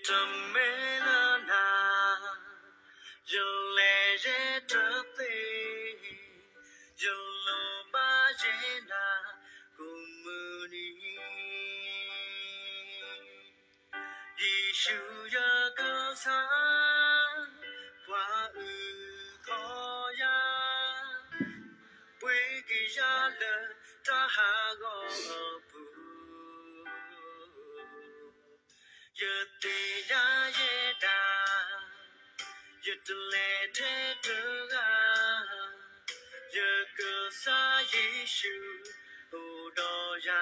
တမ့ၢ်လၢနၤ ယလဲၤရဲတသ့ ယလိၣ်ဘၣ်ယဲနၤ ကိးမုၢ်နံၤ ယ့ၣ်ၡူးယကစၢ် ပှၤအုၣ်ခီၣ်ယၤ ပှ့ၤက့ၤယၤလၢတၢ်ဟးဂီၤအပူၤ ယသ့ၣ်ညါယဲဒၣ် ယတလဲၤထဲတဂၤ ယကစၢ်ယ့ၣ်ၡူး အိၣ်ဒီးယၤ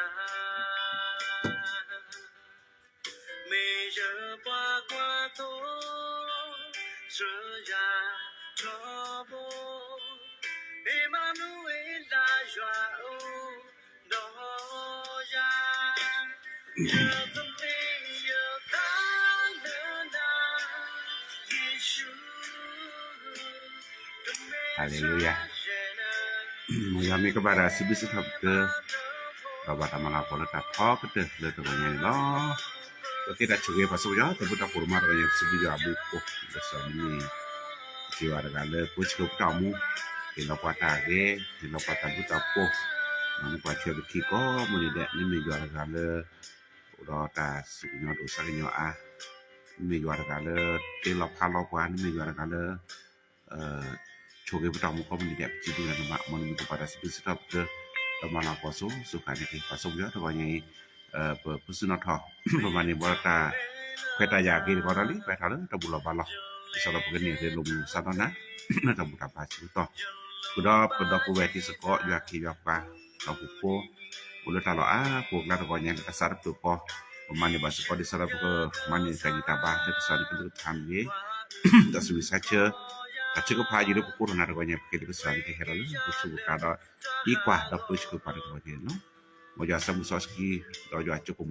မ့ၢ်ယပှၤကွၢ်သိ ဆှၢယၤထီဘိ အ့ၣ်မၤနူၤအ့လး ယွၤအိၣ် ဟာလေလုယာ။ မ့ၢ်ယွၤမ့ၢ်ကဘၣ်တၢ်စံးဘျုးစံးထီၣ်ပတြၢၤ ဒီးဘၣ်တၢ်မၤလၤကပီၤလၢတၢ်ထီကတၢၢ်လၢတဂီၤညါန့ၣ်လီၤ. ပက့ၤတၢ်ဆိၣ်ဂ့ၤပာ်စီဆှံယွၤ တၢ်ဘျုးတၢ်ဖှိၣ်ဒိၣ်မးတဂီၤညါ စံးဘျုးယွၤအဘျုးအဖှိၣ် လၢစီၤမံၤန့ၣ် က့ၤဝဲတဂၤလၢ ပှၤဆှၢပတၢ်အိၣ်မူ ဟ့ၣ်လီၤပှၤတၢ်ဂ့ၤ ဟ့ၣ်လီၤပှၤတၢ်ဘျုးတၢ်ဖှိၣ် နကွၢ်ဆၢပခံကိးမုၢ်နံၤဒဲး နမ့ၢ်ယွၤတဂၤလၢ အိၣ်ဒီးတၢ်စူၢ်ကညီၤဒိၣ်ဆၢကညီၤအါ နမ့ၢ်ယွၤတဂၤလၢ တ့လီၤဖးလီၤပှၤ နမ့ၢ်ယွၤတဂၤလၢ ဆိၣ်ဂ့ၤပတၢ်အိၣ်မူကိးမုၢ်နံၤဒဲး ပစံးဘျုးနၤဒိၣ်မး မ်နမံၤကပၢ်တၢ်စံးဘျုးစံးထီၣ်ပတြၢၤ ဒီးမၤလၤကပီၤစိၤစိၤဃၣ်န့ၣ်တဂီၤညါအံၤ ပပုၢ်ဆ့ၣ်နီၤထီၣ် ပမၤန့ၢ်ဘၣ်တၢ်ခွဲးတၢ်ယာ်က့ၤတကီၢ်ဒီးလံ ပှဲၤထီၣ်လၢတၢ်ဘူၣ်လီၤဘါလီၤ ဒ်သိးဒီးပကန့ၢ်ဂ့ၤလိာ်မုာ်စၢ်ဒီးနၤ လၢတၢ်ဘူၣ်တၢ်ဘါဆၢကတီၢ် ဃုာ်ဒီးပဒီပုၢ်ဝဲၢ်သ့ၣ်စ့ၢ်ကီး ယွၤခ့ယွၤပှၤ ဒီပုၢ်ဝဲၢ် အိၣ်လၢတၢ်လီၢ်အါပူၤအကျါတကီၢ်ညါ ကစၢ်တပၢၢ်ပီၤ ပမၤန့ၢ်ဘၣ်စ့ၢ်ကီး ဒ်သိးဒီးပကမၤန့ၢ်တၢ်ဂံၢ်တၢ်ဘါ လၢကစၢ်န့ၣ်ကလုၢ်ကထါန့ၣ်ဂ့ၤ တၢ်ဆူးဝံၣ်ဆါဆၢ တၢ်ထုကဖၣ်အယံၤလၢပကိးထီၣ်နၤတကီၢ်ညါ ပဃ့လၢကစၢ်န့ၣ်ကဟဲလီၤလၢပဆူးပကၤဒီး ဒံကွၢ်ဒီးပၢဆှၢပှၤတကီၢ်ညါန့ၣ်လီၤ. မ်ယွၤအစီဆှံ ဒီးယွၤအစိကမီၤအိၣ်ဒီးပှၤလၢတကီၢ်ညါ ဒ်သိးဒီးကစၢ်န့ၣ်ကသိၣ်လိပှၤ လၢပကဒိၣ်ထီၣ်ဒီးကစၢ်ယွၤလၢ တၢ်ဘၣ်ယွၤအသးကိး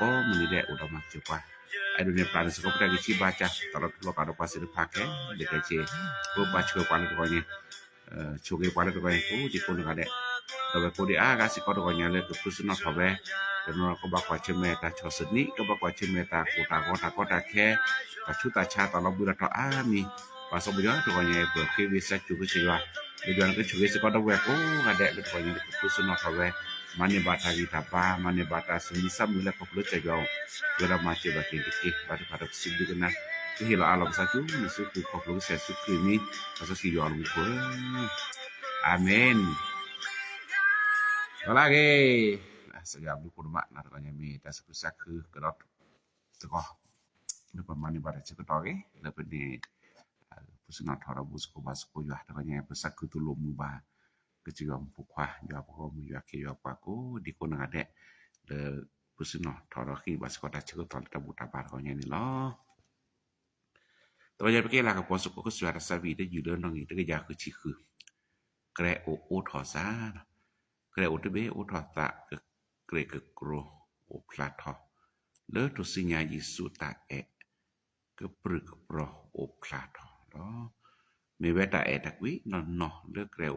မုၢ်နံၤဒဲး အိၣ်ဒီးမၤစၢၤပှၤ အဲၣ်ဒိးန့ၢ်ပျၢ်န့ၢ်စ့ၢ်ကီးပတၢ်ဂံၢ်ဆံးဘါစၢ် တၢ်လီၤတူၢ်လီၤကာ်ဒီးပှၤသ့ၣ်တဖၣ်ခဲလၢာ်ခဲဆ့ ပၢပှၤဆှၢပှၤလၢတကီၢ်ညါ ဆိၣ်ဂ့ၤပှၤလၢတကီၢ်ညါ ကိးဒံကိးနီၢ်ဂၤဒဲး ဒီးဝဲကိးဒံအါဂၤစ့ၢ်ကီးတကီၢ်ညါလၢကပုၢ်ဆ့ၣ်နီၤထီၣ်ဝဲ တနီၤကဘၣ်ကွၢ်ဆၢၣ်မဲာ်တၢ်ဆီၣ်သနံး ကဘၣ်ကွၢ်ဆၢၣ်မဲာ်တၢ်ကိၢ်တၢ်ဂီၤတၢ်ကီတၢ်ခဲ တၢ်ဆူးတၢ်ဆါတၢ်လီၤဘှံးလီၤတီၤအါမံၤ ပၢ်စီဆှံယွၤတကီၢ်ညါ ပဃ့ဝံသးစူၤကစၢ်ယွၤ လၢယွၤန့ၣ်ကဆိၣ်ဂ့ၤစ့ၢ်ကီးဒီပုၢ်ဝဲၢ်ကိးဂၤဒဲးလၢတကီၢ်ညါလၢကပုၢ်ဆ့ၣ်နီၤထီၣ်ဝဲ မၤန့ၢ်ဘၣ်တၢ်ဂံၢ်တၢ်ဘါ မၤန့ၢ်ဘၣ်တၢ်သူၣ်မံသးမုာ်လၢခီဖျိကစၢ်ယွၤ ဝဲဒၣ်မၤစၢၤဘၣ်က့ၤတက့ၢ် ဘၣ်တဖၣ်ဒီးပစံးဘျုးက့ၤနၤ ကဟ့ၣ်လီၤအါလီၤပသးဆူနစုပူၤခီဖျိကစၢ်ယ့ၣ်ၡူးခရံာ်အမံၤ ပၢ်စီဆှံယွၤလၢမူခိၣ်ဧၢ အၤမ့ၣ် ဝဲလၢဂ့ၤ ကစၢ်ယွၤအဘျုးဖှိၣ်ဒိၣ်မး လၢတကီၢ်ညါမ့ၢ်တၢ်သးခုကစီၣ်ခုကဒီး သကိး လၢပမၤန့ၢ်ဘၣ်တၢ်ဆၢကတီၢ်ဂ့ၤ လၢပန့ၣ် ပပုၢ်ဆ့ၣ်နီၤထီၣ်ဒီးဘူၣ်သကိးဘါသကိးယွၤ တကီၢ်ညါ ပသးခုတူၢ်လိာ်မုာ်ဘၣ် ကစၢ်ယွၤမူဖိခွါ ယွၤပဂီၢ်မုၢ် ယွၤခ့ယွၤပှၤကိးဒံကိးနီၢ်ဂၤဒဲး လၢပပုၢ်ဆ့ၣ်နီၤထီၣ်ဒီးဃ့ဘၣ်စ့ၢ်ကီးတၢ်ဆၢကတီၢ်လၢတၢ်ဘူၣ်တၢ်ဘါ တကီၢ်ညါန့ၣ်လီၤ. တကီၢ်ညါပက့ၤလၤကပီၤစ့ၢ်ကီး ကစၢ်ယွၤတၢ်သးဝံၣ်တယုၢ်လၢနီၣ်ဂံၢ်တကယၤဃုဆံဃု ကြၢးအိၣ်အိးထီၣ်သး ကြၢးအိၣ်တဘ့ၣ်အိးထီၣ်သး ကကြၢးကကြိၤအိၣ်ဖျါထီၣ် လၢထူၣ်စုညါယ့ၣ်ၡူးတၢ်အဲၣ် ကပြုၢ်ကပြီၤအိၣ်ဖျါထီၣ်လီၤ. မ့ၢ်ဝဲတၢ်အဲၣ်တၢ်ကွံနီၢ်နီၢ်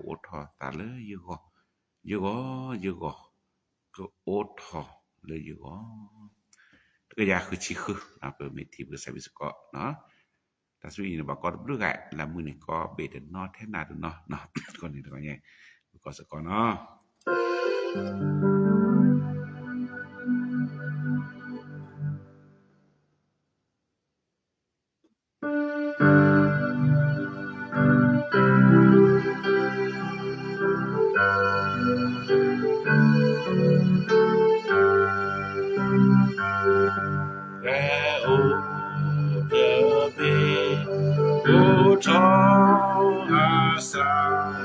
လၢကြၢးအိးထီၣ်သးလၢယဂီၢ် ယဂီၢ် ယဂီၢ် ကအိးထီၣ်လၢယဂီၢ် တကယၤဃုဆံဃု ပမ့ၢ်ထံၣ်ပကစၢ်ဘျုးစ့ၢ်ကီး တၢ်ဆူညါန့ၣ် ဘၣ်ကီတဘျုးဂၤ လၢမုၢ်န့ၣ် ကီဘ့ၣ်တနီၤထဲနၤတနီၤ ကီန့ၣ်တကီၢ်ညါ ပကီၢ်စ့ၢ်ကီးနီၤ ကြၢးအိၣ်တဘ့ၣ်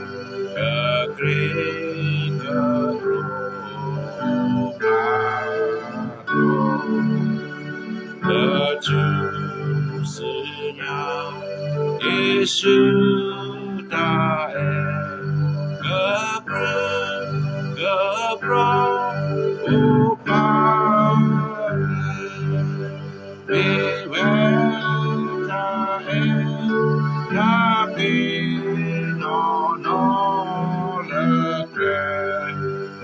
အိးထီၣ်အသး ကကြၢးကကြိၤအိၣ်ဖျါထီၣ် လၢထူၣ်စုညါ ယ့ၣ်ၡူးတၢ်အဲၣ် ကပြုၢ်ကပြီၤအိၣ်ဖျါ မ့ၢ်ဝဲတၢ်အဲၣ်တၢ်ကွံနီၢ်နီၢ် လၢကြၢးက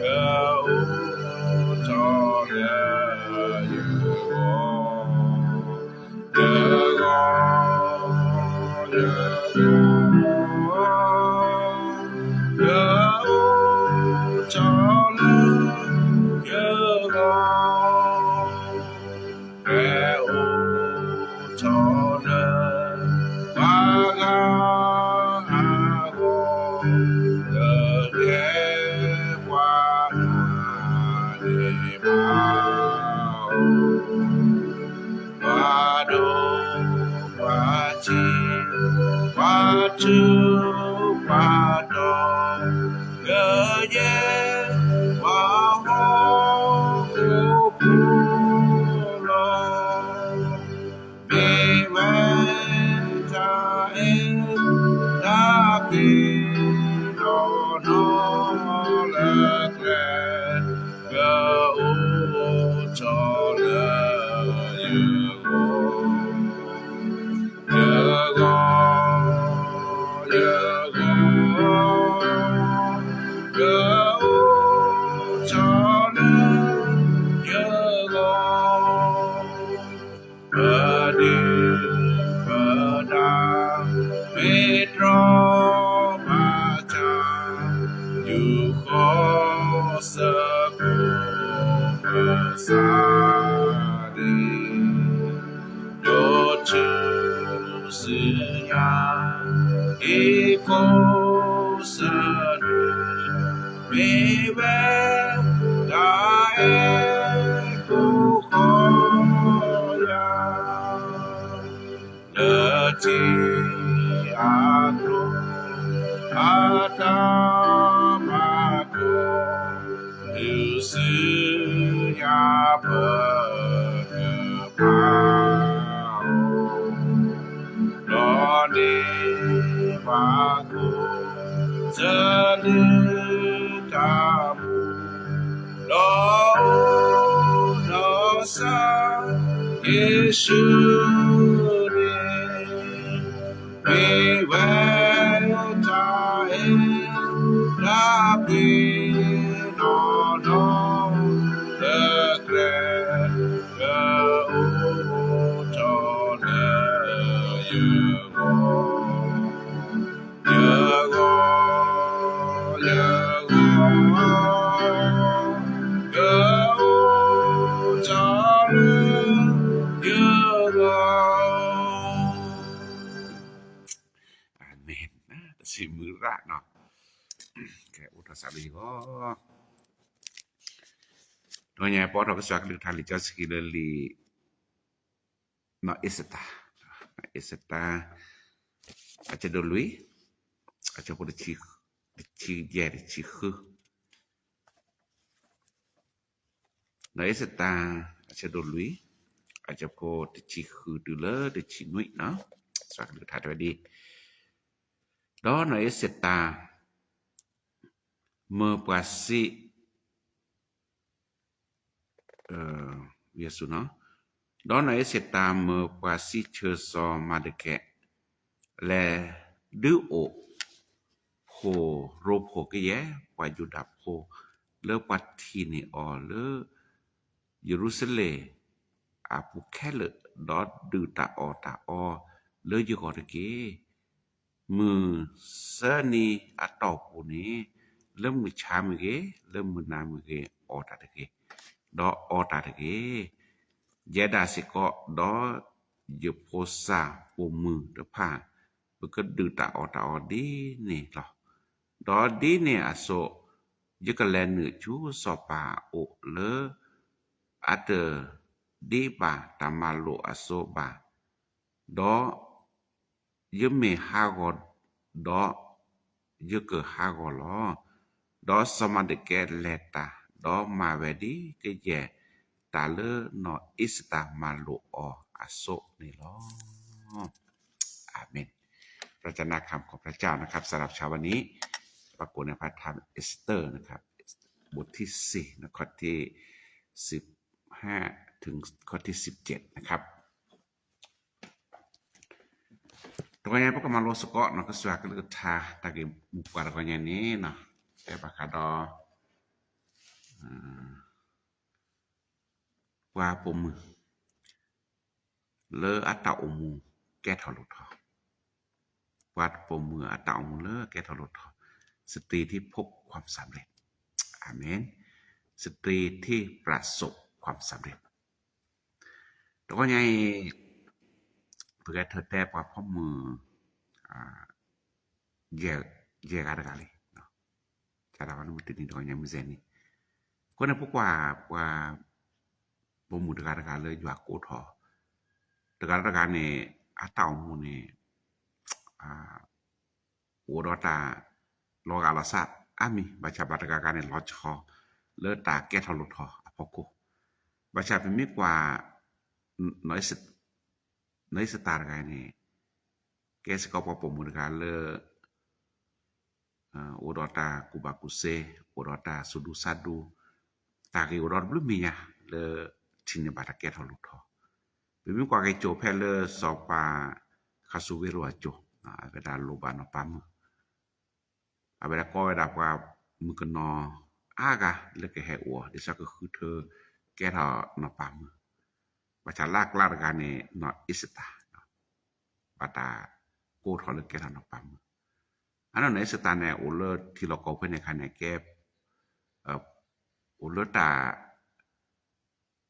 ປະດິດປະດາ ເມດຣອພະເຈົ້າ ຢູ່ຂໍສະກຸນພາສາດີ ໂຍຈູສຍາ ເອໂຄສະເນ ເມແວດາເອໂຄຂໍຍາ ເດີທີອາໂຕ ອາຕາມາໂກ ເອເຊຍາເປີເກີພາໂອ ດອເນບາໂກ ເຊີເລຕາໂມ ດອໂນຊາ ເອຊູເນ ເມແວຕາເອ ນາເປໂນໂນ ເດີແກຣ ເດີໂອໂຕເດີ ເຢີໂກ ເຢີໂກ ເຢີໂກ ເຢີໂອໂຕເດີ ເຢີໂກ. ອາເມນ. ນະ ຊິມືລະເນາະ ແກອຸດທະສາລີກໍ ໂດຍຍາຍປອທອກກະຊວກລຶກທາລິຈາສະກີເລີລີ ເນາະ ເອສຕາ ເນາະ ເອສຕາ ອາຈາໂດລຸຍ ອາຈາໂປດຊີ ຊີແຢ ຊີຄື ເນາະ ເອສຕາ ອາຈາໂດລຸຍ ອາຈາໂປດຊີຄື ດູເລີ ເດຊີນຸຍ ເນາະ ສາທຸ ທາດໄວ້ດີ ດອນ ເນາະ ເອສຕາ ເມີປາຊິ ເອີ ວຽຊູເນາະ ດອນ ເນາະ ເອສຕາ ເມີປາຊິ ເຊີຊໍ ມາເດແກະ ແລະ ດືໂອໂພ ໂຣໂພກະແຍ ປາຢູດາໂພ ເລີປາທີເນອໍ ເລີເຢຣູຊາເລມ ອາປູແຄເລີ ດອດ ດືຕາອໍຕາອໍ ເລີເຢໂຣຕະເກ ມືເຊີນີ ອາຕໍປູເນ ເລີມືຊາມືເກ ເລີມືນາມືເກ ອໍຕາຕະເກ ດອອໍຕາຕະເກ ແຢດາເຊເກາະ ດອເຢໂພຊາ ໂປມືເດີພາ ເບີກະ ດືຕາອໍຕາອໍ ດີເນລໍ ດອດີເນອາໂສ ເຢກະແລ ໜືຈູ ຊໍປາ ໂອເລີ ອາເຕີ ດີບາ ຕາມາໂລ ອາໂສບາ ດອ ເຢເມ ຮາໂກ ດອ ເຢເກີ ຮາໂກລໍ ດອ ຊໍມາເດແກະ ແລຕາ ດອ ມາແວດີ ກະແຍ ຕາເລີ ນໍ ອິສຕາ ມາໂລ ອໍ ອາໂສ ເນລໍ. ອາເມນ. ພະວະຈະນະຄຳຂອງພະເຈົ້ານະຄັບ ສຳລັບເຊົ້າວັນນີ້ ປາກົດໃນພະທຳເອສເຕີນະຄັບ ບົດທີສີ່ ນະ ຂໍ້ທີສິບຫ້າ ເຖິງຂໍ້ທີສິບເຈັດນະຄັບ. ໂຕຍາຍປະກະມາໂລສະເກາະເນາະ ກະຊວກະລຶກທາ ຕາກິໝູກວາດກະຍາຍນີ້ເນາະ ແຕ່ປະຄາດໍ ອາ ປາໂປມື ເລີອາຕາໂອມູ ແກທໍໂລທໍ ປາໂປມື ອາຕາໂອມູ ເລີແກທໍໂລທໍ ສະຕີທີ່ພົບຄວາມສຳເລັດ ອາເມນ ສະຕີທີ່ປະສົບຄວາມສຳເລັດ. ໂຕຍາຍ ເພື່ອເທີແຕ່ປາໂປມື ອາ ເຢ ເຢກາດະກາລີເນາະ ຈາດາວານຸມະຕິນີ ໂຕຍາຍ ມືເຊນີ ໂກເນປຸກວາ ປາໂປມື ຕະກາດະກາເລີ ຢວາໂກທໍ ຕະກາດະກາເນ ອາຕາໂອມູເນ ອາ ໂອດອຕາ ລໍກາລໍສາ ອາມີ ບາຊາ ບາຕະກາກາເນ ລໍຊໍ ເລີຕາແກທໍໂລທໍ ອາພໍໂກ ບາຊາ ເປັນມິກວາ ນອຍສະ ນອຍສະຕາກາເນ ແກສະກອບປອບໂປມືຕະກາເລີ ອາ ໂອດອຕາ ກູບາກູເຊ ໂອດອຕາ ຊູດູ ສາດູ ຕາເກໂອດອດບລູເມຍາ ເລີທິນເນບາຕາແກທໍໂລທໍ ເປັນມິກວາເກໂຈແພເລີ ຊໍປາ ຄາຊູເວໂຣອາໂຈ ອາ ເວດາໂລບານໍປາມື ອາເວດາກໍເວດາປາມືກະນໍ ອາກາ ເລີກະແຮໂອ ເດຊາກະຄືເທີ ແກ້ເຖົ້າໜໍ່ປາມື. ບັດຊາລາກລາດການນີ້ໜໍ່ເອສຕາເນາະ ບັດຕາໂກ້ເຖົ້າເລີກແກ້ເຖົ້າໜໍ່ປາມື. ອັນນັ້ນໜໍ່ເອສຕາແນ່ ໂອເລີທີລະກອເພິ່ນໃນຄັນແນ່ແກ້ ເອີ ໂອເລີຕາ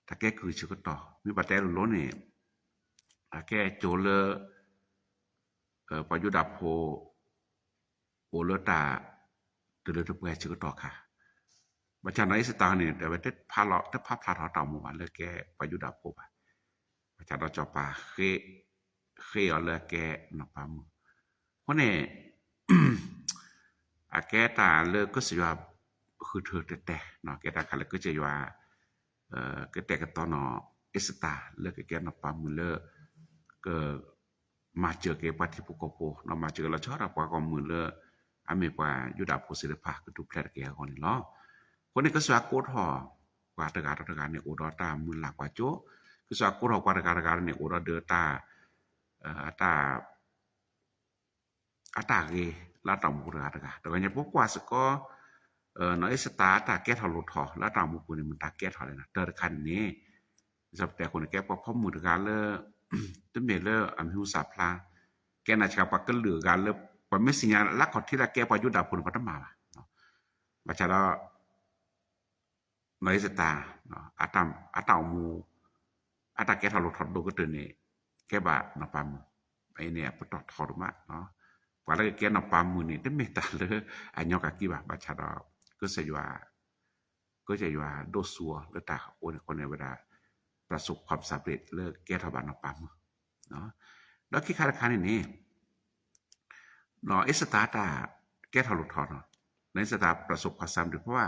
ຕາແກ້ຄືຊິກະຕໍ ມີບາແຕ່ໂລໂລນີ້ ຕາແກ້ໂຈເລີ ເອີ ປາຍຸດາໂພ ໂອເລີຕາ ເດີເລີຕະເປືອຍຊິກະຕໍຄ່າ. ບັດຊາໜໍ່ເອສຕານີ້ ແຕ່ວ່າເຕັດພາເລາະ ເຕັດພາພາເທົ້າຕາໝູ່ຫວານເລີກແກ້ປາຍຸດາໂພບາດ. ພະເຈົ້າດອກຈອປາເຄ ເຄອອກເລີກແກ່ໜໍ່ປາມື. ຄົນນີ້ ອາແກຕາເລີກກໍສະຍວາ ຄືເທີແຕ່ແຕ່ເນາະ ແກຕາຄາເລີກກໍສະຍວາ ເອີ ກໍແຕ່ກະຕອນເນາະ ເອສຕາເລີກແກ່ໜໍ່ປາມືເລີກ ມາເຈີແກ່ປາທິປຸກກະໂພເນາະ ມາເຈີລະຊອດປາກອມມືເລີ ອາເມປາຍຸດາໂພເສດພາ ຄືທຸກແພດແກ່ຄົນນີ້ເນາະ. ຄົນນີ້ກໍສະຍວາໂກເຖົ້າ ກວ່າຕະກາຕະການີ້ໂອດອຕາມືລາກວ່າໂຈ ຄືສາໂກເຖົ້າກວ່າຕະກາຕະການີ້ໂອດອເດີຕາ ເອີ ຕາ ອາຕາເກລາຕາໝູຕະກາຕະກາ ແຕ່ວ່າຍັງບໍ່ກວ່າສະກໍ ເອີ ໜໍ່ເອສຕາຕາແກ້ເຖົ້າໂລເຖົ້າລາຕາໝູປຸນີ້ມັນຕາແກ້ເຖົ້າເລີຍນະ ເຕີຕະຄັນນີ້ ສຳແຕ່ຄົນແກ້ປອກພ້ອມມືຕະກາເລີ ຕະເມເລີ ອາມີຫູສາພລາ ແກ່ນາຊະກາປາກກະເຫຼືອກາເລີ ປາເມສິຍາລັກຂອງທິລະແກ່ປາຍຸດາໂພນປາຕະມາເນາະ ບັດຊາດອ ໜໍ່ເອສຕາເນາະ ອາຕາມ ອາຕາອອກໝູ ອາຕາແກ່ເຖົ້າໂລເຖົ້າໂດກະເຕີນີ້ ແກ່ບາໜໍ່ປາມື ໄອເນຍປະຕອດທໍມາເນາະ ກວ່າລະແກ່ໜໍ່ປາມືນີ້ ແຕ່ເມຕາເລີ ອາຍອກາກິບາ ບັດຊາດອ ກໍສະຍວາ ກໍສະຍວາໂດຊວເລີຕາໂອນຄົນໃນເວລາປະສົບຄວາມສຳເລັດເລີແກ່ເຖົ້າບາໜໍ່ປາມື ເນາະ ດອກຄີຄາດຄານີ້ນີ້ ເນາະ ເອສຕາຕາແກ້ເຖົ້າໂລເຖົ້າເນາະ ໃນຊະຕາປະສົບຄວາມສຳເລັດ ເພາະວ່າ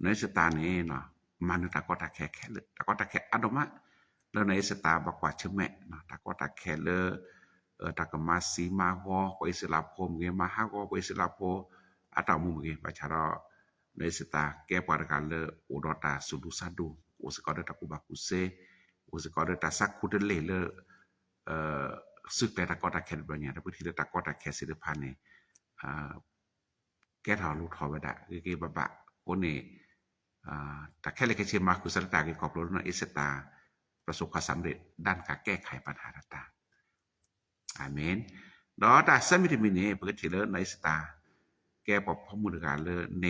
ໃນຊະຕານີ້ເນາະ ມາເນຕາກໍຕາແຄແຄເລີ ຕາກໍຕາແຄອາດອມະ ແລ້ວໃນຊະຕາບັກກວາເຊີແມະເນາະ ຕາກໍຕາແຄເລີ ເອີ ຕາກະມາສີມາວໍ ກໍອິດສະລາໂພ ເມມາຮາວໍ ກໍອິດສະລາໂພ ອາຕາອອກໝູເມ ບັດຊາດອ ໃນຊະຕາແກ້ປາຕະການເລີ ໂອດອຕາສຸດຸສາດຸ ໂອສະກອດເລີຕາກູບາກູເຊ ໂອສະກອດເລີຕາສັກຄຸເຕເລເລີ ເອີ ຊຶກແລຕາກໍຕາແຄນບັນຍາ ແຕ່ພຸດທີເລີຕາກໍຕາແຄສິລະພັນນີ້ ອາ ແກ້ເຖົ້າລູກທໍເວດາ ເກເກບະບະ ໂອເນ ອາ ຕາແຄເລເຄເຊມາ ຄຸສະຕາເກກອບໂລນເອສຕາ ປະສົບຄວາມສຳເລັດດ້ານການແກ້ໄຂບັນຫາຕ່າງໆ. ອາເມນ. ດອຕາສະມິຕິມິເນ ເພິ່ນກໍເທເລີນໃນສະຕາ ແກ່ປອບພະມຸດກາເລີເນ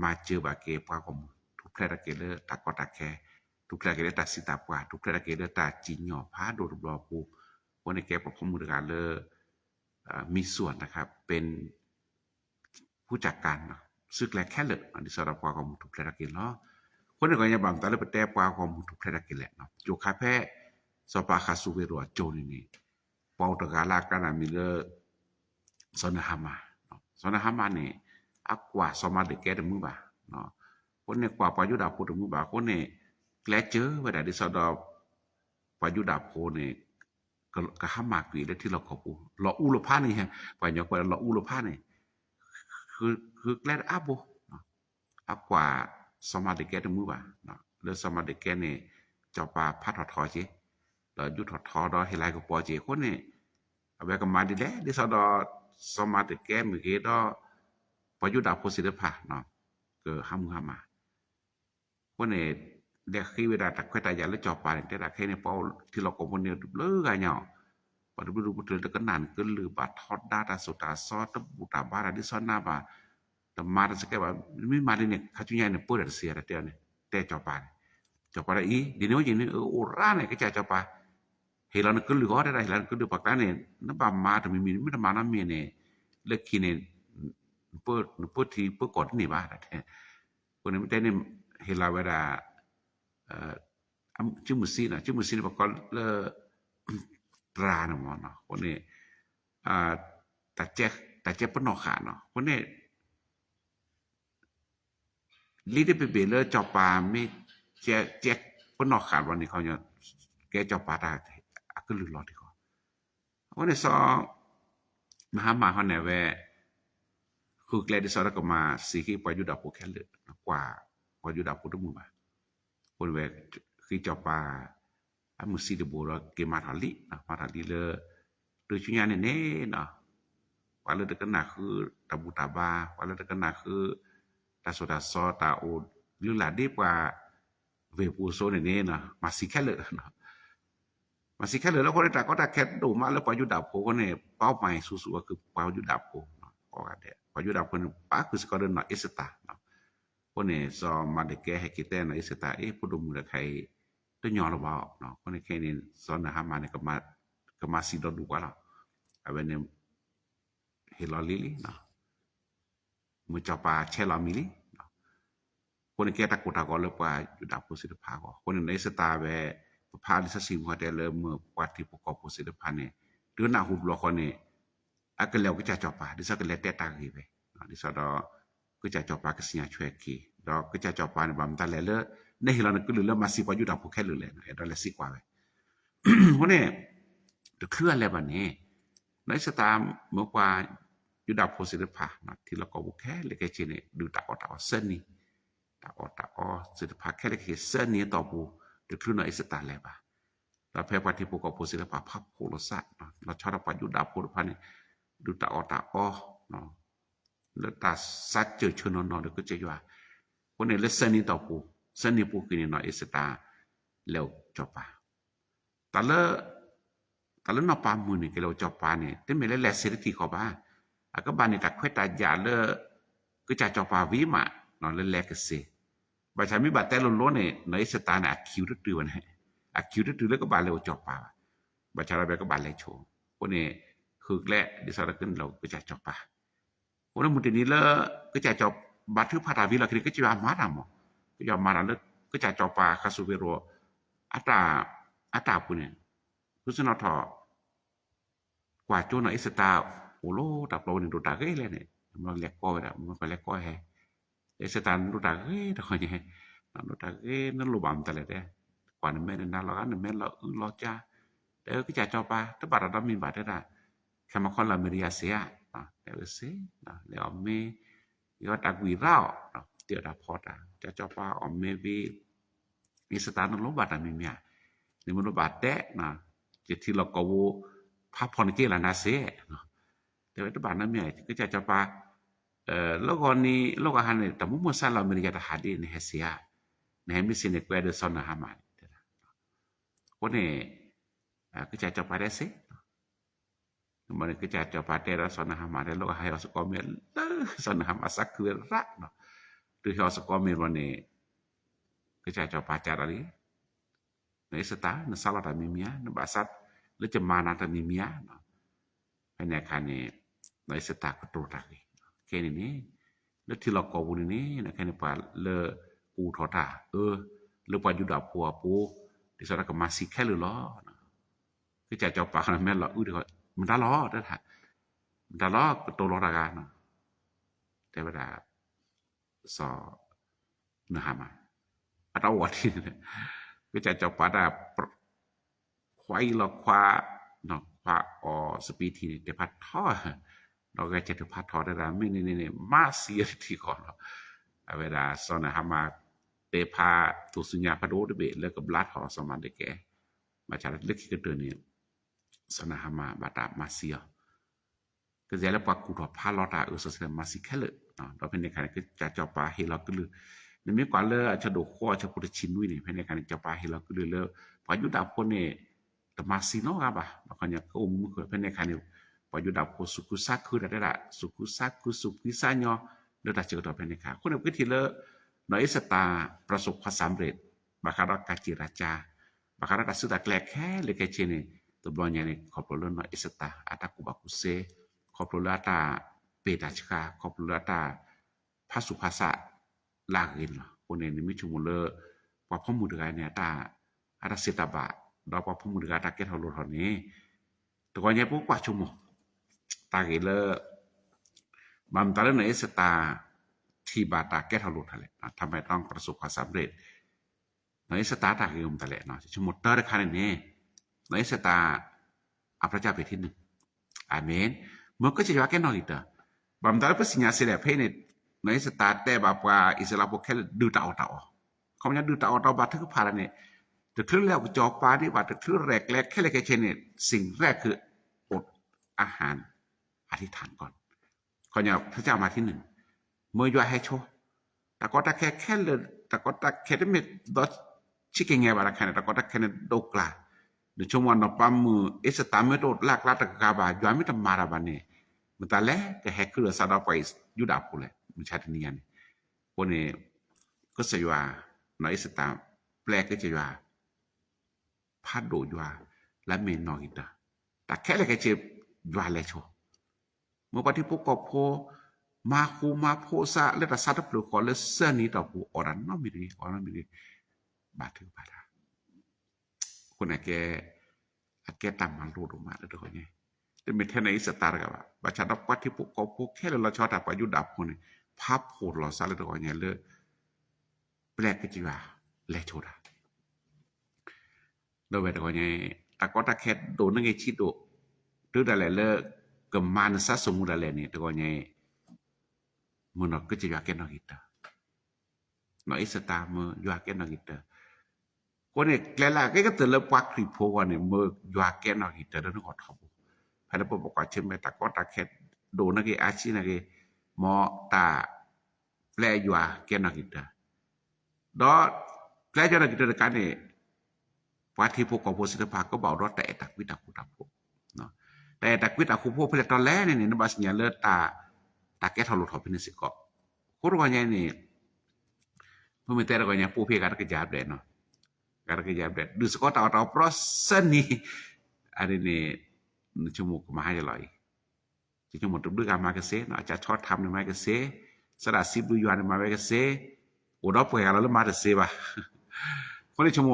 ມາເຈີບາເກປາກອມ ທຸກແພດຕະເກເລີຕາກໍຕາແຄ ທຸກແພດຕະເກເລີຕາຊິຕາປາ ທຸກແພດຕະເກເລີຕາຈິນຍໍພາໂດດບລໍປູ ຄົນໃນແກ່ປອບພະມຸດກາເລີ ເອີ ມີສ່ວນນະຄັບ ເປັນ ຜູ້ຈັດການເນາະ ຊຶກແລແຄເລີເນາະ ທີ່ສະດັບຄວາມຂອງທຸກແລະລະກິນເນາະ ຄົນໃນກໍຍັງບາມຕາເລີໄປແຕ່ປາຂອງທຸກແລະລະກິນແຫຼະເນາະ ໂຈຄາແພ ສອປາຄາຊູເວໂຣ ໂຈນີ້ນີ້ ເປົາຕະກາລາການາມີເລີ ສອນະຫາມາເນາະ ສອນະຫາມານີ້ ອາກວ່າສອມາເດແກເດມືບາເນາະ ຄົນໃນກວ່າປາຍຸດາໂພເດມືບາ ຄົນໃນແລເຈີເວດາທີ່ສະດອບ ປາຍຸດາໂພນີ້ ກໍ ກະຫາມາກວີເລທີ່ລອກຂອງປູ ລອອູລະພານີ້ ປາຍອກວ່າລອອູລະພານີ້ ຄື ຄືແກລດອາໂບເນາະ ອາກວ່າສອມາເດແກເດມືບາເນາະ ເລີສອມາເດແກນີ້ ເຈົ້າປາພັດຖອດຖອຍເຈ ດອກຢຸດຖອດຖອຍ ດອກເຮລາຍກໍພໍເຈ ຄົນນີ້ ອາແວກະມາດີແລ ເດຊອດອ ສອມາເດແກມືເກດອ ປາຍຸດາໂພສິເດພາເນາະ ກໍຫາມາຫາມາ ຄົນເອ ແລກຄີເວດາຕາແຄຕາຢາເລີຈອປາເຕດາເຄເນປາວ ທີ່ລອກອມໂມເນລເລີກາຍອ ປາດຸດຸດຸເຕລະກະນັນກຶນລືບາທອດດາຕາໂສຕາຊອຕະບຸຕາບາດາດິຊອນນາບາ ຕະມາຕະສະແກບາ ມີມາເດເນ ຄາຈຸຍາເນເປີດເຊຍຕາເຕເນ ແຕ່ຈອປາ ຈອປາອີ ດີເນວເຈເນ ເອີ ໂອຣາເນ ກະຈາຍຈອປາ ເຮລານກຶນລືກໍໄດ້ ເຮລານກຶນລືປາກາເນ ນະບາມາຕະມີມີ ມີຕະມານາເມເນ ເລີກຄີເນ ເປີດ ເປີດທີ ເປີດກອນເນບາ ເພິ່ນແຕ່ນີ້ເຮລາເວດາ ເອີ ອຳ ຈື່ມືຊີນະ ຈື່ມືຊີນປະກອບເລີ ຕຣານະໝໍເນາະ ຄົນນີ້ ອາ ຕາແຈກ ຕາແຈກປະນອກຂານເນາະ ຄົນນີ້ ລີໄດ້ໄປເບເລີຈອປາ ມີແຈກ ແຈກປະນອກຂານວັນນີ້ເຂົາຍອດ ແກຈອປາຕາ ອາກຶນລືລອດດີກວ່າ ວັນທີສອງ ມະຫາມາຮອນແນແວ ຄືແກລະດິຊອນລະກະມາ ຊີຄີປາຍຸດາໂພແຄເລີ ກວ່າ ປາຍຸດາໂພທຸກມື້ມາ ຄົນແວ ຄືເຈົ້າປາ ອາມືຊີເດໂບລະເກມາທາລີ ມາທາລີເລີ ຫຼືຊຸຍາເນເນເນາະ ປາເລີຕະກະນາຄືຕາບູຕາບາ ປາເລີຕະກະນາຄືຕາໂສຕາຊອຕາໂອ ຫຼືລາເດປາ ເວປູໂຊນີ້ເນາະ ມາຊີແຄເລີເນາະ ມາຊີແຄເລີ ແລ້ວຄົນທີ່ຕາກອດຕາແຄດດູມາ ແລ້ວປະຍຸດາໂພຄົນນີ້ ເປົ້າໝາຍສູງສຸດກໍຄືປະຍຸດາໂພເນາະ ເພາະວ່າແດ່ປະຍຸດາໂພນີ້ປະຄືສະກອດເດີນເນາະ ເອສຕາເນາະ ຄົນນີ້ຊອມມາໄດ້ແກ້ໃຫ້ກິແຕເນາະ ເອສຕາ ເອ ຜູ້ດຸມມືລະໄຄ ຕົວຍໍລະເວົ້າເນາະ ຄົນນີ້ແຄ່ນີ້ຊອນເນີຮາມານີ້ກໍມາ ກໍມາຊີດອນດູກວ່າລະ ອາເວນີ້ ເຮລອລີລີເນາະ ມືຈອປາແຊລອມີລີເນາະ ຄົນແກ່ຕະໂກຕະກອນເລີຍປະຍຸດາໂພສິດພາກໍ ຄົນໃນສະຕາແວ ພະອາລິສະສີມຸຂະແຕເລີເມືອປະຕິໂພກອໂພສິດພານີ້ ຫຼືນາຫຸດຫຼວງຄົນນີ້ ອາກະແລວກະຈາຈອປາ ດິສອກະແລແຕະຕາກເວເນາະ ດິສອດ ກະຈາຈອປາກະສິຍາຊ່ວຍເກ ດອກກະຈາຈອປາໃນບາມຕາແລເລີ ໃນເຮລອນະກະລືເລີມາຊິປະຍຸດາໂພແຄເລີແລເນາະ ແອດອລແລຊິກວ່າເວ ໂຫເນ ຕະເຄືອແລບາດນີ້ ໃນສະຕາເມືອປະ ຍຸດາໂພສິດພາເນາະ ທີ່ລະກໍບຸແຄເລເກເຈເນ ດືຕາອອຕາອອເຊີນນີ້ ຕາອອຕາອອສິດພາແຄເລເກເຊີນນີ້ຕໍ່ປູ ຕະຄືນອເອສຕາແລບາ ລະແພປະຕິໂພກອໂພສິດພາພັບໂຄໂລສາເນາະ ລະຊອດປະຍຸດາໂພສິດພານີ້ ດູຕາອອຕາອອເນາະ ລະຕາສັດເຈີເຊີນນອນເນາະ ລະກໍຈະຢູ່ວ່າ ຄົນນີ້ລະເຊີນນີ້ຕໍ່ປູ ເຊີນນີ້ປູຄືນີ້ເນາະ ເອສຕາ ແລ້ວຈອປາ ຕາເລີ ຕາເລີນອກປາມືນີ້ ກະເລວຈອປານີ້ ເຕັມເມແລແລເສດຖະກິດເຂົ້າມາ ອາກະບານນີ້ຕາແຄວຕາຢາເລີ ກະຈາຈອປາວິມາເນາະ ແລແລກະເສ ບາຊາມີບາແຕໂລໂລນີ້ ເນາະ ເອສຕານະ ອາຄິວຕື້ໆ ວະນະ ອາຄິວຕື້ໆ ແລ້ວກະບາເລວຈອປາ ບາຊາລາເບກະບາແລໂຊ ຄົນນີ້ ຄຶກແລ ດິສາລະກຶນເລວກະຈາຈອປາ ໂອນະມຸຕິນີເລີ ກະຈາຈອບ ບາດຖືພາດາວິລະຄະນິ ກະຈາມາດາໝໍ ກະຈາມາດາເລີ ກະຈາຈອບປາຄາສຸເວໂຣ ອັດຕາ ອັດຕາປຸເນ ຄຸສະນອທອ ກວາໂຈນອເອສຕາ ໂອໂລ ຕາໂປນີ້ດູຕາເກເລເນ ມັນແລກກໍໄວ້ລະ ມັນກໍແລກກໍແຮ ເອສຕາດູຕາເກຕະຄອຍແຮ ດູຕາເກນະໂລບາມຕະແລແດ ກວານແມ່ນນາລອການແມ່ນລອອືລອຈາ ແຕ່ກະຈາຈອບປາ ຕະບາດຕະມີບາດແຕດາ ແຄມມາຄອນລາເມຣິຍາເຊຍເນາະ ແຕ່ເອີເຊເນາະ ແລອອເມ ຍອດອາກວີລາວເນາະ ເຕຍດາພອດາ ຈາຈອບປາອອມເມວີ ເອສຕານະໂລບາຕາມີເມຍ ນິມະໂນບາແຕະເນາະ ເຈທິລະກອໂວ ພາພອນເກລານາເຊເນາະ ແຕ່ວ່າຕະບານນະເມຍ ກະຈາຈອບປາ ເອີ ລະກອນນີ້ ລະກອນຫັ້ນ ຕະມຸມມະສາລາເມລິກາຕະຫາດີ ໃນແຮເຊຍ ໃນແຮມິເຊຍ ໃນແຄວເດີຊອນນະຮາມາ ຄົນນີ້ ອາ ກະຈາຈອບປາແຕະເຊ ມາກະຈາຈອບປາແຕະລະຊອນນະຮາມາແຕ່ລະໃຫ້ອອກສະກອເມ ຊອນນະຮາມາສັກຄືລະເນາະ ຫຼືໃຫ້ອອກສະກອເມວັນນີ້ ກະຈາຈອບປາຈາດອາລີ ໃນສະຕາ ໃນສາລະຕາມີເມຍ ໃນບາສັດ ຫຼືຈະມານາຕາມີເມຍເນາະ ໃຫ້ແນຄານີ້ ໃນສະຕາກະໂຕຕາເກ ແຄ່ນີ້ນີ້ ແລະທີ່ລະກອວູນີ້ນີ້ ແນຄານີ້ປາເລີກູທໍຕາ ເອີ ເລີປາຢູດາພົວປູ ທີ່ສະຕາກະມາຊິແຄເລີເນາະ ຄືຈາຈອບປາຂະໜາດແມ່ນລະ ອື ມັນດາລອ ມັນດາລອກະໂຕລອຕາການະ ເທວະດາ ຊອນະຫາມາ ອາຕາວອດ ຄືຈາຈອບປາດາ ຄວາຍລອຄວາເນາະ ຄວາອອສະປີທີເຕພາທໍ ເນາະ ກະຈະເຕພາທໍດາ ມີນີ້ໆ ມາຊິທີກອນ ອາເວດາ ຊອນະຫາມາ ເຕພາໂຕສຸຍາພາໂດເດເບ ແລ້ວກະບລາທໍ ສະມາເດແກ ມາຈາເລກກິກະເຕີນີ້ ຊອນະຫາມາ ບາຕາມາຊິ ກະແຈລະປາກູທໍພາລໍຕາເອີ ສະສະມາຊິແຄເລີເນາະ ດອກເພເນຄານີ້ ຈາຈອບປາເຮລອກະລື ນີ້ມີກວ່າເລີ ອາຊະໂດໂຄ ອາຊະໂປຕະຊິນນຸຍນີ້ ເພເນຄານີ້ ຈອບປາເຮລອກະລືເລີ ປາຍຸດາໂພນີ້ ຕະມາຊິເນາະກະບາ ຄະຍະໂກມຸມເພເນຄານີ້ ປາຍຸດາໂພສຸກຸສາຄືດາດາ ສຸກຸສາຄືສຸພິສາຍໍ ເລີຕາເຈີກະຕອເພເນຄາ ຄົນເກີດທີ່ເລີ ນອເອສຕາ ປະສົບຄວາມສຳເລັດ ບາຄາດອກກາເຈລະຈາ ບາຄາດອກຕາຊຶຕາແກລແຄເລເກເຊເນ ຕົບລອຍໃຫຍ່ໃນຄອບຄົວເລີນອເອສຕາ ອາຕາກູບາກູເຊ ຄອບຄົວເລີອາຕາເປຕາຊະຄາ ຄອບຄົວເລີອາຕາພາສຸພາສະລາເກນ ຄົນເອນມີຊຸມເລີ ປອບພະມຸດກາຍເນ ອາຕາ ອາຕາເສຕາບາ ດອກປອບພະມຸດກາຍ ອາຕາແກທອລໂລທອນເນ ຕະກອນໃຫຍ່ປຸກວ່າຊຸມ ຕາເກເລີ ບາມຕາເລີນອເອສຕາ ທີ່ບາຕາແກທອລໂລທອນແຫຼະ ທຳໄມຕ້ອງປະສົບຄວາມສຳເລັດ ໃນຊະຕາຕາກະຍົມຕະແຫຼະເນາະ ສະໝຸດເຕີດະຄາເນ ໃນຊະຕາ ອາພະເຈົ້າເພທີໜຶ່ງ ອາເມນ ເມື່ອກໍຈະວ່າແກ່ນອກອີເຕີ ບຳຕາລະປະສິນຍາເສແລເພເນ ໃນຊະຕາແຕ່ບາປາອິດສະລາພວກແຄເລ ດືຕາອອຕາອອ ຄຳວ່າດືຕາອອຕາອອບາດຖືພາລະເນ ຕະຄຶແລ້ວກໍຈອປານິບາດ ຕະຄຶແລກແລກແຄເລແຄເຊເນ ສິ່ງແລກຄືອົດອາຫານ ອະທິຖານກ່ອນ ຂໍຍາພະເຈົ້າມາທີໜຶ່ງ ເມື່ອຢວາແຮໂຊ ຕະກອຕະແຄແຄເລີ ຕະກອຕະແຄເຕເມດ ດອ Chicken ngai ba la khan ta ko ta khen do kla. De chong wan no pa mu Esther ta me to la kla ta ka ba yua mi ta ma ra ba ne. Mata le ka he kru sa da pa Yuda pho le. Mu cha ta ni ya ne. Ko ne ko sa yua no Esther ta ple ke cha yua. Pha do yua la me no kita. Ta khe le ke che yua le cho. ເມື່ອປະຕິພົກກໍໂພ ມາຄູມາໂພສະ ແລະ ຕາສາດເພີຂໍ ແລະ ເຊື່ອໜີຕໍ່ຜູ້ ອໍດັນເນາະ ມີດີ ອໍດັນມີດີ ບາດຖືບາດາ ຄຸນອາແກ ອາແກຕາມມາໂລດອອກມາເດີ ເດີ ເຂົາໃຫຍ່ ແຕ່ແມ່ນແທ້ໃນອິສະຕາລະກະວ່າ ບາຊາດອກປະຕິພົກກໍໂພ ແຄ່ລະລະຊອຕາປະຍຸດາໂພນີ້ ພາໂພລອສາລະ ເດີ ເຂົາໃຫຍ່ ເລີ ແປລກະຈິວ່າ ແລໂທດາ ໂດເວດະກໍໃຫຍ່ ຕາກໍຕາແຄດໂດນະເກຊິໂດ ຫຼືດາແລເລີກະມານະສະສົມມຸດາແລນີ້ ຕາກໍໃຫຍ່ ເມື່ອນອກກະຈະຢາແກນອກກິດເຕີ ນອກອິສະຕາເມື່ອຢາແກນອກກິດເຕີ ກໍນີ້ແກລະກະກະເຕີເລີປາກຄຣິໂພກວ່ານີ້ ເມື່ອຢາແກນອກກິດເຕີ ເດີນອກທອບ ແພນປະກອບເຊັ່ນແມ່ຕາກໍຕາແຄດໂດນະເກອາຊີນະເກ ໝໍຕາ ແປຢວາແກນອກກິດເຕີ ດອກແປຢວານອກກິດເຕີການນີ້ ປາທິໂພກອໂພສິດພາກໍເບົາດອກ ແຕ່ແອຕາກວິຕາຄູຕາໂພເນາະ ແຕ່ແອຕາກວິຕາຄູໂພເພລະຕອນແລນີ້ນີ້ ນະບາສະຍາເລີຕາ ຕາແກທອລໂລທອບເພນຊິເກາະ ໂຄຕະວ່າໃຫຍ່ນີ້ ເພິ່ນມີແຕ່ລະກໍຍັງປູເພການກະຢາບແດເນາະ ການກະຢາບແດ ດູສະກໍຕາອອຕາປອສເຊນນີ້ ອັນນີ້ນີ້ ຊຸໂມງກະມາໃຫ້ລອຍ ຈະໝົດຕຶບກາມາກະເຊເນາະ ອາຈານຊອດທຳໃນມາກະເຊ ສະດາສິບດູຍວນໃນມາແວກະເຊ ໂອດອບເປີຍລາວມາແຕ່ເຊວ່າ ຄົນທີ່ຊະໂມ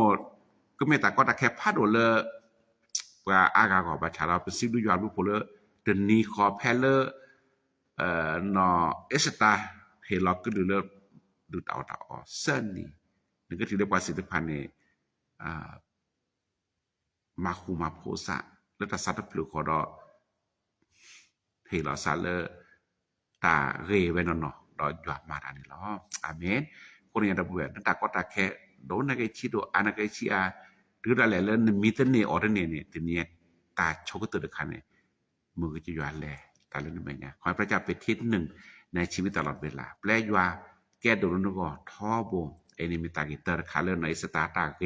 ກະເມຕາກໍຕາແຄບພາໂດເລີ ປາອາກາກໍບາຊາລາວເປັນສິບດູຍວນບຸໂພເລີ ເດີນນີຂໍແພເລີ ເອີ ນອເອສຕາ ເຮລອກກະດູເລີ ດູຕາອອຕາອອເຊີນນີ້ ນີ້ກະຖືເລີປາສິດພັນນີ້ ອາ ມາຄູມາໂພສະ ແລະ ຕາສັດຕະເພີຂໍດອກ ເພລາສາເລີ ຕາເຣເວນນອ ດອກຢວາມາດານີ້ລອ ອາເມນ ຄົນຍາດາບຸແວນ ຕາກໍຕາແຄ ໂດນາເກຊິໂດ ອານາເກຊິອາ ຫຼືດາແລເລີ ມີຕະເນ ອອຕະເນນີ້ ຕະເນ ຕາໂຊກະເຕີດຄານີ້ ເມື່ອກະຈະຢວາແລ ຕາເລີນແມ່ຍາ ຂໍໃຫ້ພະເຈົ້າເປັນທີໜຶ່ງໃນຊີວິດຕະຫຼອດເວລາ ແປຢວາ ແກໂດນນະກໍທໍໂບ ເອນິມິຕາກິເຕີຄາເລີນອາອິສຕາຕາເກ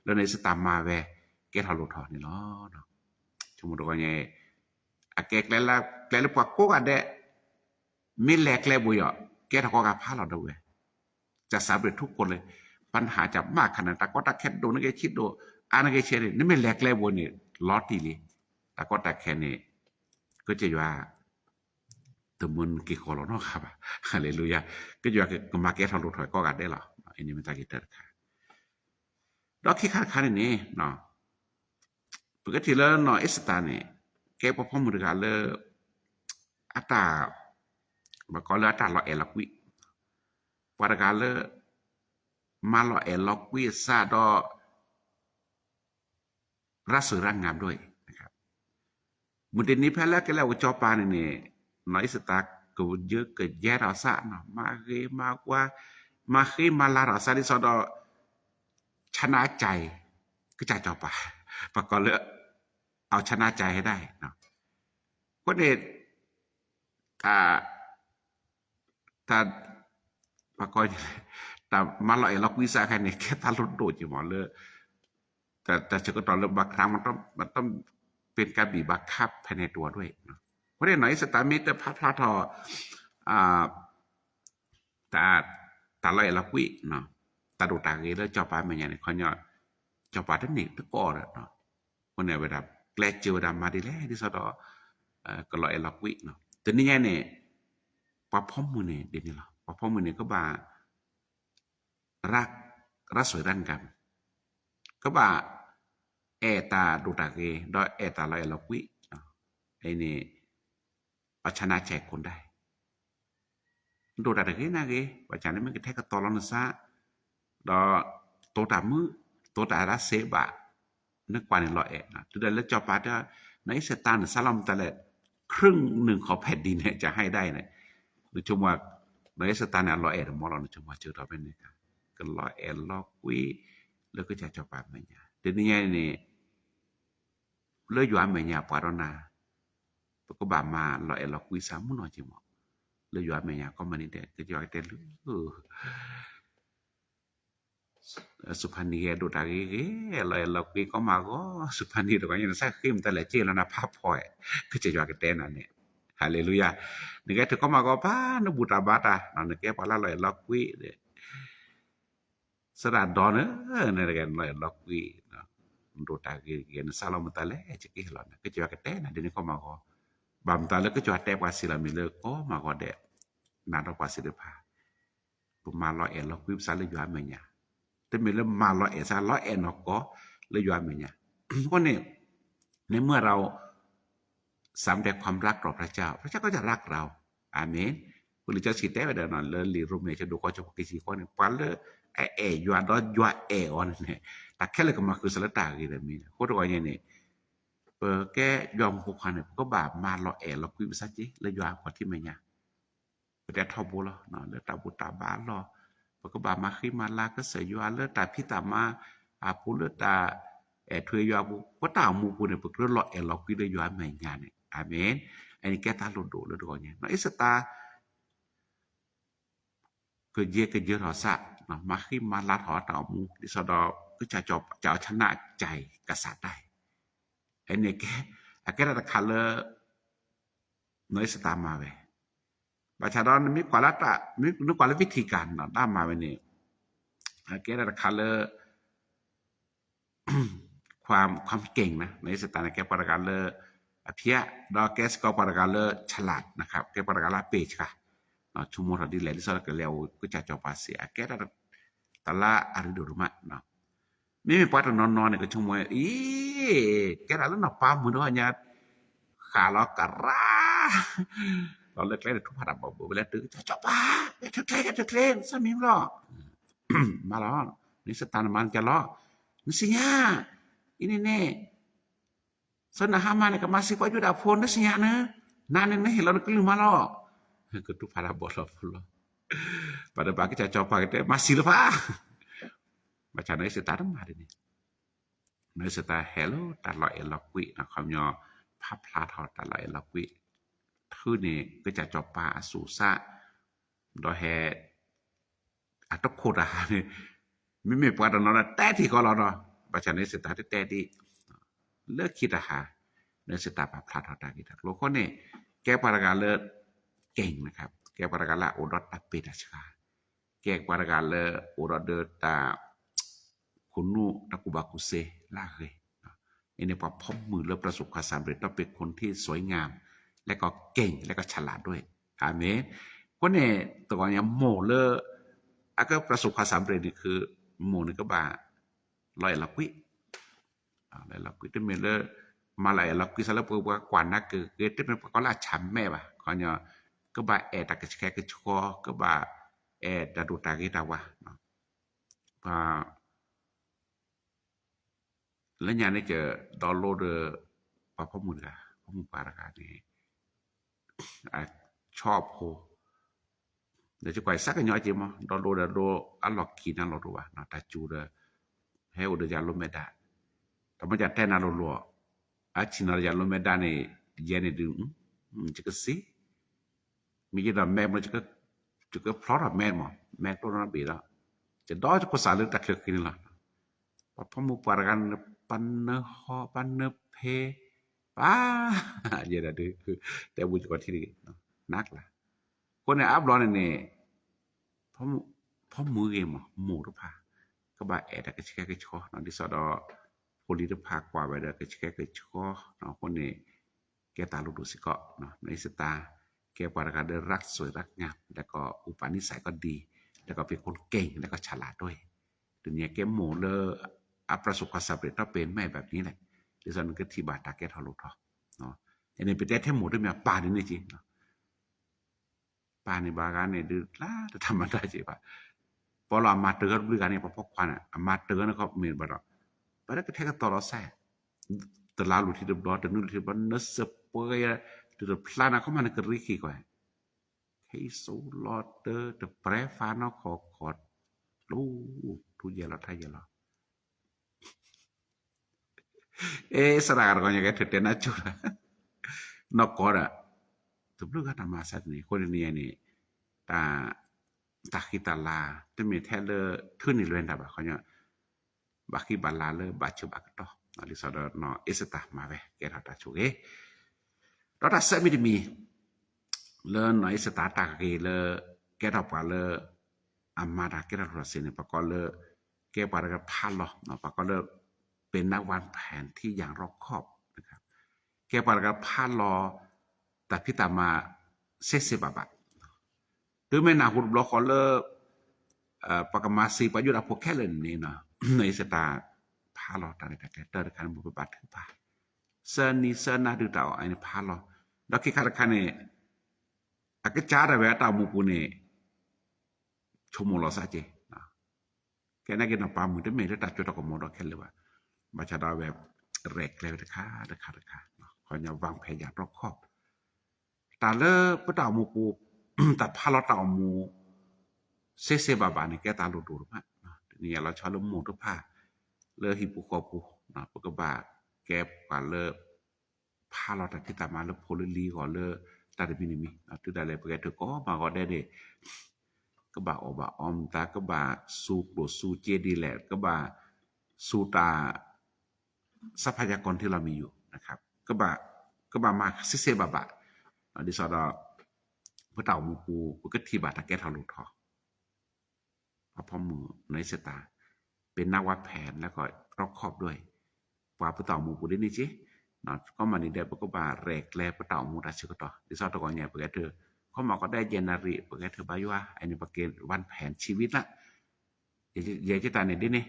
ເລີນອາອິສຕາມາແວ ແກທໍໂລທອນນີ້ລອເນາະ ສົມມຸດວ່າໄງ ອາແກແກລະ ແກລະປາໂກກະແດ ເມແລແກລະບຸຍອ ແກທະກອກາພາລອດເວ ຈະສຳເລັດທຸກຄົນເລີຍ ບັນຫາຈະມາຂະໜາດຕາກໍຕາແຄດໂດນະເກຊິດໂດ ອານະເກເຊນີ້ ເມແລແກລະບຸຍນີ້ ລອດຕີລີ ຕາກໍຕາແຄດນີ້ ກໍຈະວ່າ ຕະມຶນກິໂຄໂລເນາະ ຄະບາ ຮາເລລູຢາ ກໍຈະວ່າ ກະມາແກທະລຸຖອຍກໍກັນໄດ້ລະ ອັນນີ້ມັນຕາກິເຕີຄະ ດອກຄີຄາຄານີ້ເນາະ ປົກກະຕິແລ້ວເນາະ ເອສຕານີ້ ແກປະພອມມືກາເລີ ອັດຕາ ບາກໍເລີອັດຕາຫຼໍ່ແອລອກວິ ປະກາເລີ ມາຫຼໍ່ແອລອກວິສາດອ ລະສວຍລະງາມດ້ວຍນະຄັບ ມື້ເດນີ້ແພລະກະແລ້ວ ຈໍປານີ້ນີ້ ນອຍສະຕາກະເຢີກະແຍດອາສະເນາະ ມາເຮມາກວ່າ ມາເຮມາລາດອາສະທີ່ສອດ ຊະນະໃຈ ກະຈາຈໍປາ ປະກອບເລີ ເອົາຊະນະໃຈໃຫ້ໄດ້ເນາະ ຄົນເອ ກະ ຕາ ປະກອບ ຕາມາລອຍລອກວິສາໄຄນີ້ ແຄ່ຕາລຸດໂດດຢູ່ໝໍເລີ ແຕ່ ແຕ່ສະກະຕອນເລີບາງຄັ້ງມັນຕ້ອງ ມັນຕ້ອງເປັນການບີບບັງຄັບພາຍໃນຕົວດ້ວຍເນາະ ເພາະນັ້ນໜ້ອຍສະຕາມີແຕ່ພາ ພາທໍ ອ່າ ຕາ ຕາລອຍລອກວິເນາະ ຕາດູຕາເກເລີ ເຈົ້າປາແມ່ຍານີ້ ເຂົາຍອດ ເຈົ້າປາຕະນິຕະກອເນາະ ຄົນໃນເວລາແກເຈີເວລາມາດີແລດີສະດອ ເອີ ກະລອເອລອກວິເນາະ ແຕ່ນີ້ໃຫຍ່ນີ້ ປາພອມມື້ນີ້ເດນີ້ລະ ປາພອມມື້ນີ້ກະບາ ລັກ ລັກສວຍລັນກັນ ກະບາ ແອຕາດູຕາເກ ດອຍແອຕາລອເອລອກວິເນາະ ໄອ້ນີ້ ເອົາຊະນະໃຈຄົນໄດ້ ໂດດາດາເກນາເກ ວາຈານະມັນກະແທກກະຕໍ່ລອນນະຊະ ດອ ໂຕຕາມື ໂຕຕາລາເຊບາ ນະກວານລອແອນະ ໂຕດາເລຈອປາດ ໃນສະຕານສາລອມຕະແລດ ຄຶ່ງໜຶ່ງຂອງແຜ່ນດິນຈະໃຫ້ໄດ້ນະ ນະຊົມວ່າ ໃນສະຕານລອແອນະ ມໍລອນະຊົມວ່າເຈີຕໍ່ແມ່ນນີ້ ກະລອແອນລອກວີ ແລ້ວກະຈະຈອປາແມ່ນຍາ ເດນີ້ໃຫຍ່ນີ້ ເລີຢວາແມ່ນຍາປາດອນນາ ປະກະບາມາລອແອລອກວີສາມໜ້ອຍຈິມອ ເລີຢວາແມ່ນຍາກໍມານີ້ແດ່ ກະຈອຍແຕ່ລື ເອີ Supani ke dota ke, ke, lo, lo kui ko ma ko, supani to ko ni sa kim ta le che lo na pa poi. Ke che jua ke te na ne. Haleluya. Ni ke to ko ma ko pa no buta bata. No ni ke pa la lo, lo kui de. Sera do ne, ne ke lo, lo kui. No. Dota ke, ke na sa lo ma ta le, che ke lo na. Ke jua ke te na de ni ko ma ko. Bam ta le ke jua te pa si la mi le ko ma ko de. Na do pa si de pa. ປະມານຮ້ອຍແອດ ຮ້ອຍກວ່າ ພາສາລາວ ຢູ່ອາເມຍ. ແຕ່ແມ່ນລະມານຮ້ອຍແອດ ສາມຮ້ອຍແອດນອກກໍລະຢູ່ອາເມຍ. ເພາະນີ້ ໃນເມື່ອເຮົາສຳແດງຄວາມລັກຕໍ່ພະເຈົ້າ ພະເຈົ້າກໍຈະລັກເຮົາ. ອາເມນ. ພະເຈົ້າຊິແຕ່ໄວ້ດານອນເລີລີໂຣເມ ຈະດູຂໍຈະພະກິຊິຄອນ ປານເລີແອ ແອ ຢວາດອ ຢວາແອອອນ ແນ ຕາແຄເລີກະມາຄືສະລະຕາກີແບບນີ້ ໂຄດກອຍນີ້ ເປີແກຍອມຜູ້ຄວານ ປະກະບາມານລໍແອ ລໍກຸຍປະສາຈີ ລະຢວາກວ່າທີ່ແມ່ຍາ. ປະເທດເຮົາບໍ່ລະເນາະ ເລື່ອງຕາບຸຕາບາລະ ປະກະບາມາຄີມາລາກະເສຍຢູ່ ເລື່ອງຕາພິຕາມາອາຜູ້ ເລື່ອງຕາແອເທຍຢູ່ຜູ້ ປະຕາໝູ່ຜູ້ນີ້ ປະເກີດລໍແອລໍກຸຍເລີຍຢູ່ແມ່ຍານີ້. ອາເມນ. ອັນນີ້ແກຕາໂລໂດ ໂລໂດເນາະ ເອສຕາ ກະເຢກະເຢທອສະເນາະ ມາຄີມາລາທອຕາໝູ່ ດິສະດອ ກະຈະເຈົ້າ ເຈົ້າຊະນະໃຈກະສັດໄດ້. ອັນນີ້ແກ ອາແກຕາຄາເລີ ເນາະ ເອສຕາມາເວ ບາຊາດອນມີກວ່າລະຕະ ມີ ມີກວ່າລະວິທີການເນາະ ຕາມມາໄວ້ນີ້ ອາແກລະຄາເລີ ຄວາມ ຄວາມເກັ່ງນະ ໃນສະຕານະແກປະການເລີ ອາເພຍ ດອກແກສກໍປະການເລີ ສະຫຼາດນະຄັບ ແກປະການລາເປຊກະເນາະ ຊຸມໂມທອດດີແລນທີ່ສອນກະແລ້ວ ກະຈາຈອປາເຊ ອາແກຕາລະ ຕາລາອາລິໂດໂດມະເນາະ. ມີ ມີປາຕະນອນນອນນີ້ກະຊົງມວຍ ອີ ແກລະລະນອກປາມືດອຍາ ຂາລອກກະຣາ ລອເລິກແລທຸພາດາບອບເວລາຕື່ນ ຈອບປາ ແກເທິກເທ ແກເທິກເທ ສາມີມລອ ມາລອ ນີ້ສະຕານະມານຈະລອ ນີ້ຊິຍາ ອີນີ້ແນ່ ສະນະຫາມານີ້ກະມາຊິປະຍຸດອາໂພນ ນີ້ຊິຍາເນີ ນານນີ້ເຫັນລອກະລືມມາລອ ກະຕຸພາດາບອບລອ ປາດາບາກະຈະຈອບປາກະແຕ ມາຊິລະພາ ມາຈາກໃນສະຕານະມາດນີ້. ໃນສະຕາແຮໂລ ຕາລອເອລອກຸຍນະຄຳຍໍ ພາບພລາທອດຕາລອເອລອກຸຍ ຄືນີ້ກະຈະຈອບປາອະສູສະ ດອແຮ ອາຕົກໂຄດາ ມີເມປາຕະນອນແຕທີ່ກໍລອນອ ປະຊາໃນສະຕາແຕທີ່ ເລີກຄິດອາຫາ ໃນສະຕາພາບພລາທອດຕາກິດໂລກຄົນນີ້ ແກປາລະກາເລີກເກັ່ງນະຄັບ ແກປາລະກາລາໂອດອດຕາເປຕາຊະກາ ແກກວາດກາເລີ ໂອດອດເດີຕາ ຄຸນູ ຕາກູບາກູເຊ ລາເຮ ເນາະ ອັນນີ້ປະພົມມືເລີປະສົບຄວາມສຳເລັດ ຕ້ອງເປັນຄົນທີ່ສວຍງາມ ແລະກໍເກັ່ງ ແລະກໍສະຫຼາດດ້ວຍ. ອາເມນ. ຄົນນີ້ຕະກອນຍາມໂມເລີ ອາກະປະສົບຄວາມສຳເລັດນີ້ຄືໂມນີ້ກະບາ ລອຍລະກຸຍ ອາ ລອຍລະກຸຍ ເຕັມເມເລີ ມາລາຍລະກຸຍ ສະລະເປີກວ່າກວານນະເກີເກ ເຕັມເມເປີກວ່າລາຊຳແມ່ວ່າ ຂອງຍອກະບາແອຕາກະແຄກະຊໍ ກະບາແອຕາດູຕາເກຕາວ່າເນາະ ວ່າ ລະຍານີ້ຈະດາວໂຫຼດເດີ ປະພະມຸນກະ ພະມຸນປາລະການີ້ ອາ ຊອບໂຄ ເດີຈະກວາຍສັກກະຍອດຈິມ ດອນໂດດໂດ ອາລອກຄີນາລອກດູວ່ານາຕາຈູເດີ ແຮໂອເດີຢາໂລເມດາ ຕະມະຈາແຕນາໂລໂລ ອາຊິນາຢາໂລເມດານີ້ ເຢນນີ້ດຶງ ອືມ ຈະກະຊິ ມີຈະດາແມກ ຈະກະ ຈະກະພລອດແມກໝໍ ແມກໂຕນາເບລະ ຈະດອຈະໂກສາເລີຕະເຄລຄືນີ້ລະ ປະພະມຸປາລະກັນ ປັນເນີຮໍ ປັນເນີເພ ປາ ເຢນດາດື ແຕ່ບຸນກວ່າທີ່ນີ້ ໜັກລະ ຄົນໃນອັບລອນນີ້ ພະມຸ ພະມຸເກມ ໂມດພາ ກະບາແອດກະຊິແຄກະຊໍ ນອນທີ່ສອດອ ໂພລີດພາກວ່າໄວ້ເດີ ກະຊິແຄກະຊໍ ເນາະ ຄົນນີ້ ແກຕາລຸດູຊິເກາະ ເນາະ ໃນສະຕາ ແກປາລະກາເດີລັກສວຍລັກງາມ ແລ້ວກໍອຸປະນິໄສກໍດີ ແລ້ວກໍເປັນຄົນເກັ່ງ ແລ້ວກໍສະຫຼາດດ້ວຍ ໂຕນີ້ແກໂມເລີ ອາ ປະສົບຄວາມສຳເລັດ ຕ້ອງເປັນແມ່ແບບນີ້ແຫຼະ ດິສັນກະທິບາຕາແກທອລໂລທອ ເນາະ ອັນນີ້ເປັນແຕ່ເທໂມເດີແມ່ປານີ້ນີ້ຈິເນາະ ປານີ້ບາການນີ້ດືລາທຳມະດາຈິບາ ປອລອມາເຕີບລືການນີ້ປະພອກຄວັນອາມາເຕີນະຄອບເມນບາດອ ປາດະກະແທກກະຕອລອແຊ ຕະລາລຸທິດບອດ ຕະນຸລຸທິດບອດ ເນີສະເປີຍ ຕະພລານະຄອມມານະກະຣິຄີກວາຍ ເຄຊູລອເຕີ ຕະແປຟານອຂອຂອດ ລູ ທຸເຢລອໄທເຢລອ ເອ ສະລາກອນຍາກະເທເຕນາຈູນອກກອດອະ ຕະບລຶກອາຕະມາສັດນີ້ ຄົນນີ້ນີ້ ຕາ ຕາຄີຕາລາ ແຕ່ແມ່ແທ້ເລີ ທຶນນີ້ເລນດາບາ ເຂົາເນາະ ບາຄີບາລາເລີ ບາຊຶບາກະຕໍ ອາລິຊອດເນາະ ເອສຕາມາແວ ແກທອດຕາໂຊເກ ດອກຕາເຊມີດີມີ ເລີເນາະ ເອສຕາຕາເກເລີ ແກທອດປາເລີ ອາມາດາ ແກທອດໂທລະເຊເນ ປາກອນເລີ ແກປາລະກະພາລອ ເນາະ ປາກອນເລີ ເປັນນັກວາງແຜນທີ່ຢ່າງຮອບຄອບນະຄັບ ແກປາລະກະພາລອ ຕາພິຕາມາ ເຊເຊບາບາ ຫຼືແມ່ນາຫຸດບລໍຄອນເລີ ເອີ ປາກະມາຊີປະຍຸດອາໂພແຄເລີນນີ້ເນາະ ໃນສະຕາພາລອຕາເຕເຕີຄັນບຸບບາດຖືປາ ເຊີນນີເຊີນນາດືຕາອອກໄອພາລອ ດອກຄີຄາດຄາເນ ອາກະຈາດາແວຕາໝູປູເນ ໂຊໂມງລໍສາເຈ ເນາະ ແກນາເກນອກປາມືເຕເມເດຕາໂຈຕະກະມໍດອກແຄເລີວ່າ ບາຊາດາແວ ແຣກແລເດຄາເດຄາເດຄາ ເນາະ ເຂົາຍັງວາງແຜນຢ່າງຮອບຄອບ ຕາເລີປະຕາອອກໝູປູ ຕາພາລອຕາອອກໝູ ເຊເຊບາບານີ້ແກຕາໂລໂດມາ ເນາະ ນີ້ລາວຊອລະໂມໂຕພາ ເລີຮີປູກອປູ ເນາະ ປະກະບາແກປາເລີ ພາລອຕາທິຕາມາເລີໂພເລລີກໍເລີຕາເດມິນິມິ ເນາະ ຖືດາເລີປະແກເທີກໍມາກໍໄດ້ເດ ກະບາອອບາອອມຕາ ກະບາສູ້ໂກຣສູ້ເຈດີແລ ກະບາສູ້ຕາ ຊັບພະຍາກອນທີ່ລາວມີຢູ່ນະຄັບ ກະບາ ກະບາມາເຊເຊບາບາ ອາ ດິຊອດ ພະເຕົາໝູປູ ປະກະທິບາຕາແກທອລໂລທອ ພະພອມມືໃນຊະຕາ ເປັນນັກວາງແຜນ ແລ້ວກໍຮອບຄອບດ້ວຍ ປາປະເຕົາໝູປູເດນີ້ເຈ ເນາະ ກໍມານີ້ໄດ້ປະກະບາແຣກແລປະເຕົາໝູຕາຊຶກະຕໍ ດິຊອດຕະກອນໃຫຍ່ປະແກເທີ ເຂົ້າມາກໍໄດ້ເຢນນາຣິ ປະແກເທີບາຍວາ ອັນນີ້ປະເກນວາງແຜນຊີວິດລະ ເຢ ເຢ ເຢຍຈິຕານີ້ເດນີ້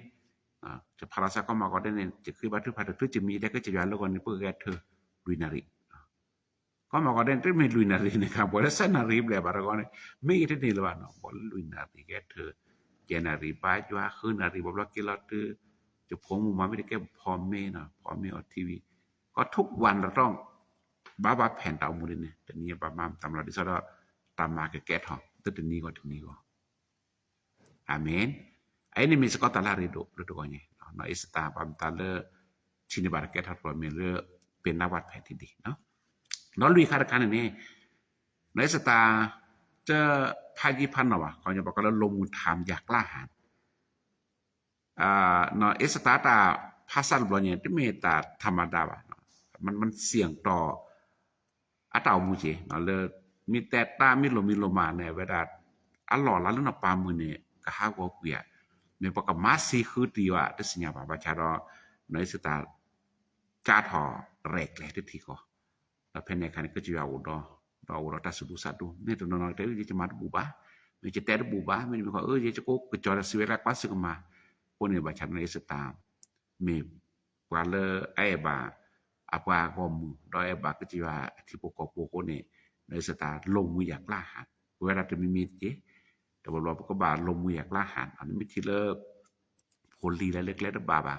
ອາ ຈະພາລາຊາກໍມາກໍໄດ້ນີ້ ຈະຄືບາທຶພາດຖືຈະມີໄດ້ກໍຈະຍານລະກອນນີ້ ປະແກເທີລຸຍນາຣິ ກໍມາກໍໄດ້ ແຕ່ມີລຸຍນາຣີນະຄັບ ບໍ່ໄດ້ໃສ່ນາຣີແບບວ່າ ແລ້ວກໍມີທີ່ນີ້ລະວ່າເນາະ ບໍ່ລຸຍນາຣີແກເທີ ແກນາຣີບາດຢວາ ຄືນາຣີບໍ່ລອດກິນລອດຕື່ ຈະພວງໝູມາມີແຕ່ແກພໍ່ແມ່ເນາະ ພໍ່ແມ່ອອກທີວີ ກໍທຸກວັນລະຕ້ອງບາບາແຜ່ນຕາອອກໝູນີ້ ແຕ່ນີ້ບາບາຕາມລາດິສອດຕາມມາແກແກທອງ ແຕ່ນີ້ກໍ ແຕ່ນີ້ກໍ ອາເມນ ໄອເນມິສະກໍຕາລາເຣໂດ ເຣໂດກໍເນ ເນາະ ເອສຕາ ບາມຕາເລີ ຊິນິບາດແກທອດປອຍເມເລີ ເປັນນັກວາດແຜນທີ່ດີເນາະ ເນາະ ລຸຍຄາດຄານເນ ເນາະ ເອສຕາ ຈະພາຢີພັນເນາະວ່າ ເຂົາຈະບອກກັນລະລົງມືທຳຢ່າງກ້າຫານ ອາ ເນາະ ເອສຕາ ຕາພາສາລະບອນເນ ແຕ່ເມຕາທຳມະດາວ່າ ເນາະ ມັນ ມັນສ່ຽງຕໍ່ ອາຕາອອກໝູເຈ ເນາະ ເລີ ມີແຕ່ຕາ ມີໂລ ມີໂລມາແນ ເວລາ ອາຫຼໍລາເລີນອກປາມືເນ ກະຫາກວາເກຍ ແມ່ນປະກະມາຊີຄືຕີວ່າ ແຕ່ສັນຍາບາບາຊາດອ ເນ ເອສຕາ ຈາທໍແຣກແລເດທີກໍ ລະແຜ່ນໃນຄັນກະຈະຢາວໂອດອ ດອໂອດອຕາສຸດຸສາດຸ ເນ ຕະນອນແຕ່ຈະມາດຸບູບາ ແມ່ນຈະແຕດຸບູບາ ແມ່ນມີຄວາມ ເອີ ເຢຈະໂກກະຈອດຊິເວລາກວາສຶກມາ ໂອເນ ບາຊາດ ເນ ເອສຕາ ເມ ປາເລີ ແອບາ ອາປາກອມ ດອຍແອບາກະຈິວາ ທິໂປກອໂປໂກເນ ໃນສະຕາລົງມືຢ່າງກ້າຫານ ເວລາແຕ່ມີມີດເຈ ແຕ່ວ່າລອປະກະບາລົງມືຢ່າງກ້າຫານ ອັນມີທີເລີໂພລີແລເລັກແລບາບາ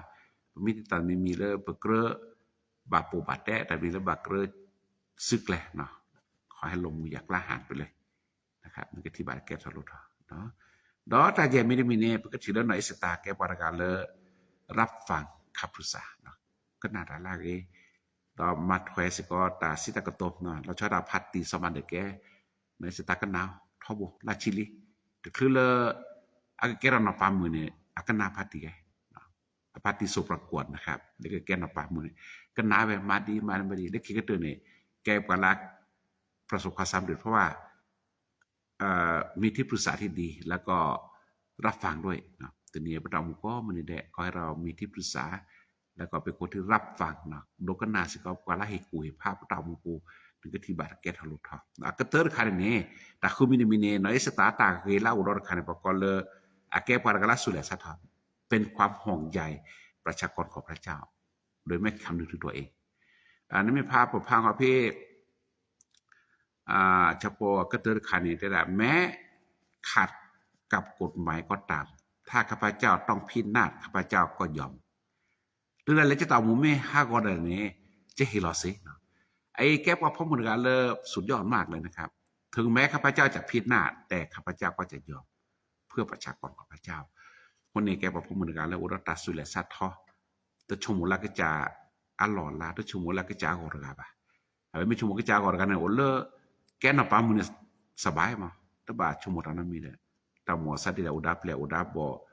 ມີຕາມີມີເລີປະເກີບາໂປບາແຕະ ແຕ່ມີເລີບາເກີຊຶກແລເນາະ ຂໍໃຫ້ລົງມືຢ່າງກ້າຫານໄປເລີຍ ນະຄັບ ມັນກະທິບາດແກທອດໂລດເນາະ ດອຕາເຢມິເດມິເນ ປະກະທິເລີນອຍເອສຕາ ແກປາລະກາເລີ ຮັບຟັງຄຳປຶກສາເນາະ ກະນາຕາລາເກ ດອມາແຄສະກໍຕາຊິຕາກະໂຕເນາະ ລາຊອດາພັດຕີສະມາເດແກ ໃນສະຕາກະນາວ ທອບລາຊິລີ ຕະຄືເລີ ອາກະແກຣອນອກປາມືເນ ອາກະນາພັດຕີແກ ອາພາດຕິໂສປະກວດນະຄັບ ແລ້ວກໍແກນອອກປາກມື້ນີ້ ກໍໜ້າແວ່ມາດີ ມາ ມາດີ ແລະ ຄິດກະເຕີນນີ້ ແກປະລັກປະສົບຄວາມສຳເລັດ ເພາະວ່າ ເອີ ມີທີ່ປຶກສາທີ່ດີ ແລ້ວກໍຮັບຟັງດ້ວຍເນາະ ຕົວນີ້ປະຕາມຸໂກ ມື້ນີ້ແຫຼະ ຂໍໃຫ້ເຮົາມີທີ່ປຶກສາ ແລ້ວກໍເປັນຄົນທີ່ຮັບຟັງເນາະ ໂດກະໜາຊິກໍປະລັກເຮກູເຮພາ ປະຕາມຸໂກ ໜຶ່ງກະທິບາດແກທະລຸທອງ ອາກະເຕີນຄາເນ ຕາຄູມິເນມິເນ ເນາະ ເອສຕາ ຕາເກລາ ອຸດອນຄາເນ ປະກອບເລີ ອາແກປະລັກກະລາສຸແລສະທອງ ເປັນຄວາມຫ່ວງໃຍປະຊາກອນຂອງພະເຈົ້າ ໂດຍໄມ່ຄຳນຶງເຖິງຕົວເອງ. ອັນນີ້ມີພາບ ພາບຂອງພະ ອາ ຈະໂປກະເຕີນຄານີ້ແຕ່ລະ ແມ້ຂັດກັບກົດໝາຍກໍຕາມ, ຖ້າຂ້າພະເຈົ້າຕ້ອງພິນາດ, ຂ້າພະເຈົ້າກໍຍອມ. ຫຼື ແລະ ຈະຕາວມູເມຮາກໍໄດ້ເນ ຈະເຮລອເຊເນາະ. ໄອ້ແກບວ່າພະມຸນກາເລີ ສຸດຍອດມາກເລີຍນະຄັບ. ເຖິງແມ້ຂ້າພະເຈົ້າຈະພິນາດ, ແຕ່ຂ້າພະເຈົ້າກໍຈະຍອມ ເພື່ອປະຊາກອນຂອງພະເຈົ້າ. ຄົນນີ້ແກບວ່າພະມຸນກາເລີ ອຸດຕາສຸແລສາທໍ. Te chomo la ke cha a lo la, te chomo la ke cha a go re ga ba. A be me chomo ke cha a go re ga ne o le ke na pa mu ne sa ba ma. Te ba chomo ta na mi le. တၢ်မိၣ်သၢတီႈလႄႈ အိၣ်ဒႃႈပျဲႃႇ အိၣ်ဒႃႈပေႃႈ ဢူဝ်ႈ တိုၼ်းမီးလႆႈၵႂႃႇမႄးၵၼ်လႃႈ မႃးၵႃႈလီႈသႃႇလႃႈသဵၵ်ႈလေႃႈ ဝႃႈၸႃႉတေႃႈ ၼႆသတႃႉ ၵႄႈပႃႈတၵႃႇလႄႈ ဢူဝ်ႈ တေႃႇတႃႇသူႇလႄႈသႃႇထေႃႇ ႁူၼ်ယႂ်ႇ ပရႃႇၸႃႇၵွၼ်ၶွင်ၽြႃးၸဝ်ႈ တေႃႇ ထိုင်မႄႈ ၶႃႈၽႃႇၸဝ်ႈ ၸႃႉၽိၼ်ႇၼႃႇ ၶႃႈၽႃႇၸဝ်ႈယွမ်း ထိုင်လႂ်လႄႈ ၸႃႉတေႃႇမူႇၵူႈၼီႈ ၸိုင်ပႃးႁႃႈၵေႃႉလႄႈၼႆႉ ၸႃႉႁႃႈၵေႃႉသေၼႆႉလေႃႈ ၵူၼ်းၼႆႉ ၵႄႈပႃႈၽွမ်ႉမိုဝ်းတၵႃႇလႄႈ ပရႃႇသူႇၶႂႃႇသၢမ်ႁဵတ်ႇ ၽြႃးၵိူဝ်းသႂ်ႇဝႃႈ ထီႇဝေႇလႃႇလႄႈ ပႃႈတၵႃႇၼႆႉ သႃႇဢူဝ်ႈ ၼေႃႈ ၼေႃႈ ၵႄႈပႃႈတၵႃႇလႄႈ သူႇလႄႈသႃႇထေႃႇ လႄႈ ၵိူဝ်းသႂ်ႇဝႃႈ မႃးၵႄႈထေႃႇလူတ်ႇထေႃႇ ဢတႃႇၶႄႈလႄႈၶႄႈၸဵတ်းသေလႃႈ တႃႇမူႇၵူႈၼီႈလေႃႈ ႁႃႇလေႇလူးယႃး တေႃႇဝႆႉတေႃႇၵေႃႈၼႆႉ ပိူဝ်ႈသိုပ်ႇလူႇယွၼ်းလူႇၽူဝ် လႄႈ မူႇၼေႃႈ ၽီၽႃႉတူႇတၵႃႇ လႄႈ မႄႈၼႆႉ ဢေႇသတႃႇ ၼေႃႈ ၵႄႈပႃႈတၵႃႇလႄႈ ပရႃႇသူႇၶႂႃႇသၢမ်ႁဵတ်ႇ ယိင်ႈယႂ်ႇမႃး လႄႈ တႃႇမူႇၵူႈ မႃးတႃႇလႄႈ ဢ ပရႃႇသူႇၶႂႃႇသၢမ်ႁဵတ်ႇ မႄႈၶႄႈၶႂႃႇသႃႇမႃႇၶွင်ၶဝ် ဢ ၵႄႈပႃႈတၵႃႇလႄႈ ၽႃႉတူႇၵေႃႈၸႂ်ႈဝႃႈ တႄႉၵေႃႈ မီးလႆႈၼႆႉ ၽြႃးၸဝ်ႈပဵၼ်ထီႉၼိုင်ႈ ၼႂ်းၸီးဝိတ်ႉၶွင်ၶဝ် ထီႇဝႃႈဝႆႉ လႄႈ ၵႄႈသၵေႃႈ ဝႃႈၽွမ်ႉမိုဝ်းတၵႃႇလႄႈ ဢိူဝ်ႇ ဢပႄႇၶျႃႇ ၵႄႈပႃႈၽွမ်ႉမိုဝ်းတၵႃႇလႄႈ ႁဵတ်းလၢႆၵေႃႈ ပေႃးပိုတ်ႇပေႃးၵႃႈ ၵႄႈပႃႈၽွမ်ႉမိုဝ်းတၵႃႇလႄႈ ဢူဝ်ႇ တေႃႇတႄႇတၵ်းဝိတ်ႉ ဢႃႇ ၵူၼ်းၼႆႉ ပိူၼ်ႈၵေႃႈထီႇဝႃႈလႆႈဝႆႉ တႃႇမူႇၵူႈ ဢႃႇ တႃႇမူႇၵႄႈထေႃႇလူတ်ႇထေႃႇ လႄႈ လႄႈ ၶိတ်ႇၵႃႇတိူဝ်ႇၼႆႉ ပိူၼ်ႈၵေႃႈထီႇလႄႈ လႄႈၼေႃႈ ဢေႇသတႃႇၶူၼ်ၼႆႉ ပႆႇသေလႃႈၽူဝ် ပႆႇယူႇတႃႇၽူဝ်တၽၢၼ် ၼႆႉ ပႆႇၵႄႈတႃႇသပ်းလႄႈ ၼႆႉ ပႆႇၵႄႈတႃႇဢဝ်မူႇလႃႉမိုဝ်းၶိုၼ်ႈ ၼၼ်ႉ မၼ်းၽြႃးရႃႇၸဝတ်ႉ တူဝ်ၶေႃးၸဝ်ႈ ၽူဝ်တၶျိၼ်ႇဝိၼႆႉ တႄႉလႃႈ တေႃႇၵႂႃႇ ယူႇတႃႇၽူဝ်သေတၽႃး သူႇၶိုဝ်ႈသႃႇၶိုဝ်ႈ သူႇၽုၺ်ႇသႃႇၺေႃႇ လႄႈ ၵေႃႈၸႃႉၸေႃႇပႃး ႁဵတ်းလေႃးၵႄႈၵိုတ်းလိုဝ်ႈလႄႈ ဢိူဝ်ႈ ပၼ်ယူႇတႃႇၽူဝ်မႃးသိၼ် ပုၼ်ႈမႃးသိၼ်လႃႈၵႂႃႇ မႃးသိၼ်ပုၼ်ႈၼေႃႈၵႃႈ ပႃး ၵူၼ်းၼႆႉ လႆႈၶိတ်ႇၵႃႇတိူဝ်ႇ ၼႆႉ ပႆႇၵႄႈတႃႇသပ်းလႄႈ တူဝ်တူဝ်ဢႃႈ ၵူၼ်းၼႆႉ ၸိုဝ်ႈလႄႈ ၵႄႈယူႇဢႃႈ လူၺ်ႈၽူႈၼႆႉလႃႈၼေႃႈ။ ၵူၼ်းၼႆႉ မေႃယွႆႈ ၸူဝ်ႈၵႄႈလိၵ်ႈၵႃႇထႃႇ လႄႈ ၸူဝ်ႈၵႄႈၼႃႈတၵ်ႉပႃႇ သိတ်ႉထၽႃႇ ၵူၼ်းၵႃႈတႄႉ တၵ်ႉၵေႃႈယႂ်ႇ လႄႈ ပေႃးၵႂႃႇမႃးၼႆႉ ပႃး တၢင်းတူၺ်းတၢင်းၸူဝ်ႈၵႄႈၼေႃႈ လေႃးၵႃႇတၽီး ၼေႃႈ ဢေႇသတႃႇ လႄႈ ဢတၢဝ်ႇမူႇတႃႇဝႄႈ ၼေႃႈ ပရႃႉသူၶႂႃႇသၢမ်ႁဵတ်ႇ တၢင်းတမ်းၼႅင်ႇ လႄႈ ၵေႃႈ ၵေႃႈၵႃႈတႄႉ လူဝ်ႇဝႃႈဝႆႉၸိုင် မၼ်းၸႃႉ ပိူၼ်ႈတိုၼ်းလႆႈဝႃႈ ယွၼ်ႉ ယွၼ်ႉဝႃႈ ၸႃႉတပႃႇ သိုပ်ႇလူႇယွၼ်ႉ ဢမ်ႇလူႇ ၵူႈၵူၼ်းၼႆႉ ၼႂ်းဢေႇသတႃႇ ၼေႃႈ ၵႄႈပႃႈတၵႃႇလႄႈ မႃးၸူဝ်ႈၵႄႈ ပေႃးၵေႃႈ မူႇသေႇ ၶွပ်ႈတူဝ်လႄႈ တိုၼ်းမႅၼ်ႈၵႄႈၸႃႉၵႄႈပႃႈ ၶွပ်ႈတူဝ်လႄႈ ယွၼ်ႉၵႄႈပႃႈ ၵူၼ်းလႄႈ ၶိတ်ႇၵႃႇတိူဝ်ႇ ပိူၼ်ႈထီႇၵႄႈလႄႈ ၼႂ်းဢေႇသတႃႇ ပရႃႉသူၶႂႃႇသၢမ်ႁဵတ်ႇ တူဝ်လႄႈ မီးယႃႇၼႃႇ တႃႇမူႇၵူႈ ဢိူဝ်ႈ လႄႈ ယွၼ်ႉ ဢမ်ႇလူႇ ၽူႈၶူဝ်း ၶူဝ်းတူဝ်ၼႆႉ ပေႃးတႃႇမူႇ ပေႃးဝႃႈၵႂႃႇၸိူင်ႉၼႆၼႆႉ တႃႇၵေႃႉတႃႇၶႄႇ ဝႃႈၵႂႃႇၸိူင်ႉၼႆၵေႃႈ တႃႇၼႃႈတႃႇၽူႈၼႆႉ မေႃ ပေႃးတႃႇမူႇ ပူႇ မႃးလူၼ်ႉတႃႇလႄႈ ၼႃႈၽီ ၼႂ်းဢေႇသတႃႇ ၼႆႉၵေႃႈ ထီႇဝႃႈ တႃႇၵႄႈထႃႈလူတ်ႇထေႃႇ ၼႆႉၵေႃႈ ထီႇဝႃႈ တႃႇလူႇတႃႇၽူႈ လီၽီ တႃႇၵႃႈသူၼႆႉလေႃႈ ၼေႃႈ ၶေႃႈၼႆႉ မေႃယွၼ်ႉ ၸူဝ်ႈၵႄႈ ၵႄႈလိၵ်ႈၵႃႇထႃႇ ႁဝ်းၸူဝ်ႈၵႄႈ ၼႃႈတႃႇပႃႇသီႇရိၽႃႇ ဢူဝ်ႈ တီႈၼေႃႈ ၵေႃႈလႆႈ တႃႇၵေႃႈၼႆႉ တႃႇၵေႃႈ ဢႃႇမဵၼ်ႇ။ ขอบคุณพระเจ้า ตอนนี้สามีดีขึ้น อ่ะ แต่ยังอยู่ห้องไอซียู อ๋อ โอ้ ห้องไอซียูดีนี่ เรื่องนี้เหรอ ว่าไง บ้านนั้นมีปะเนาะ ก็จะว่า ก็มาบลากะ ก็ยอก ก็ยอกเนาะ တၢင်းၵေႃႈၼႆႉ တၢင်းထုၵ်ႇၽႃႇယိုဝ်း တွၼ်ႈၼၼ်ႉၶႃႈၼေႃႈ ဘႃႇထုၵ်ႇၽႃႇၵေႃႈ တၢင်းလႆႈသိုပ်ႇလိုဝ်းပႃးၵွၼ်ႇၼႆႉၼေႃႈ သိုပ်ႇလိုဝ်းပႃး ဢေႃႈ လီလႄႈ ၶွင်ဢၢႆႇသီႇယူႇ ပူႇတိ ၼေႃႈ ၵေႃႈ ၸႃႉၵေႃႈ မႃးၸိူဝ်း လႄႈ တႃႇ လိၵ်ႈၸႃႇပႃးၸႃႇ တူဝ်ၼႆႉၼေႃႈ ၵေႃႈ ၼႆႉ ဝႃႈၵေႃႈ ၵမ်လင်မႂ်ႇၼေႃႈ พลังใหม่ တူဝ်ၼႆႉၼေႃႈ ဢူဝ်ႇၶေႇ သြႃႇသွင်မူႇ ႁႃလၢၵ်ႈဢေႇ ၼၼ်ႉတႄႉၼႆႉ ႁႃလၢၵ်ႈဢေႇ လႄႈ မႃးဢွၵ်ႇဢေႇ ဢူဝ်ႇၶေႇ ပေႃးၵေႃႈ ၶႂ်ႈတႃႇၸူဝ်ႈၵႄႈၼေႃႈ တႃႇသမ်ႉယွၼ်ႉ တႃႇပုတ်ႉထၽူႈ မႃးတႄႉၵေႃႈၼႆႉ ပၸိပ်ႈလူႇယွၼ်ႉ ပုတ်ႉထၽူႈ လႄႈ ယွၼ်ႉမႃးတႃႇတူႇလူႇၽူႈၵေႃႈလႄႈ ယွၼ်ႉၼႆႉ ၸူဝ်ႈၵႄႈ ပႃးတူႇတူႇဢႃႈ လႄႈ ပုတ်ႉထၽူႈ တႄႉၵေႃႈၼႆႉ ပိူဝ်ႈ ပိူဝ်ႈသၼ်ႇထႃႇ ပိူဝ်ႈမႃးလူႇသိုၵ်းၵေႃႈ ယွၼ်ႉၵလိၵ်ႈထႃႇ ဢိူဝ်ႈ မႃးလူႇဝႃႈၶႃႈ ဢိူဝ်ႈ ၽီၽႃႉတူႇတၵႃႇ လႄႈ မႄႈၼေႃႈ ပႃႈမိုဝ်း ဢေႇသတႃႇ ဢၵ်ႉၵေႇလူး ဢၼ်ၼေႃႈ ၵႄႈပႃးတၵႃႇလႄႈ ဢႃႇ လေႃးၸိူဝ်ႉလေႃးသွႆႈလႄႈ ၽိူဝ်ႇၸဝ်ႈဢႃႇပရႃႇႁၢမ်ႇ ဢႃႇလီႇ ပိူၼ်ႈၼႆႉၵေႃႈ ၸိူဝ်းဢၼ်ၼႆႉ ပိူၼ်ႈၸိူဝ်းတႃႇမူႇ လႄႈၵေႃႈ ယွၼ်ႉၼႆႉ ယူႇထေႃႇထေႃႇတႃႇမူႇ တိုဝ်ႉတႄႉလႄႈ လႄႈ ၵႄႈပႃးၼေႃႈ ပႃႈမိုဝ်း တႄႉမႅၼ်ႈၵႄႈၼေႃႈ ပႃႈမိုဝ်း လႄႈ ထႅင်ႈလႄႈ လေႃးလႃး တႄႉမႅၼ်ႈထႅင်ႈလႄႈ ဢၵ်ႉၵၸႃႇၵေႃႈဝႃႈ ပႃႈၸႃႇၵႄႈၼေႃႈ ပႃႈမိုဝ်း လီ သေႃးယွၼ်ႉၼႆႉ ၵူဝ်ထေႃႇလႄႈ ဝႆႉၵေႃႈ မႃးၸိူဝ်းၵႄႈပႃးၵႃႈလိုဝ်ႈ မႃးၸိူဝ်းၵႄႈပႃးၵေႃႈမိုဝ်း လႄႈၵေႃႈ ထုၵ်ႇၽႄႈတႃႇၵႄႈလႄႈ တႃႇၵေႃႉတႃႇၶႄႇပူႇ ၵူၼ်းၼႆႉ ဝႆႉတႃႇသူႇဢူဝ်ႇသဝ်ႇမႆႈ သၽႃႇတႃႇလႃႇ လႄႈ တႃႇႁဵတ်းလႃႇသူႇလႃႇသႃႇ မီးပႃး ၵေႃႈ ပႃးၶႅၼ်းၼႃႇ ၵေႃႈ ၶိုၼ်းထွတ်ႈၶိုၼ်းလွတ်ႈဝႆႉတႃႇ သဵၼ်ႈၼႆႉသႃႇလႃႇၼႃႇ ၵူၼ်းၼႆႉလႄႈ ၸိပ်းလူႇယႃႇလူႇ ၵူၼ်းလႄႈ ပႃးထီႇပႃး ဢိူဝ်ႇ မူႇတၵႆႇ ဢႃႇ တႃႇမူႇပူႇ လႄႈ ၵႄႈၵႄႈပႃး တူဝ်မႃးလႄႈ ၵူၼ်းၵေႃႉသီႇၵေႃႉၼႆႉလေႃႈ တႄႉၵေႃႈ ၼႆႉ ပေႃးတႃႇမူႇပူႇ ဢႃႇ ၸိပ်းလူႇယႃ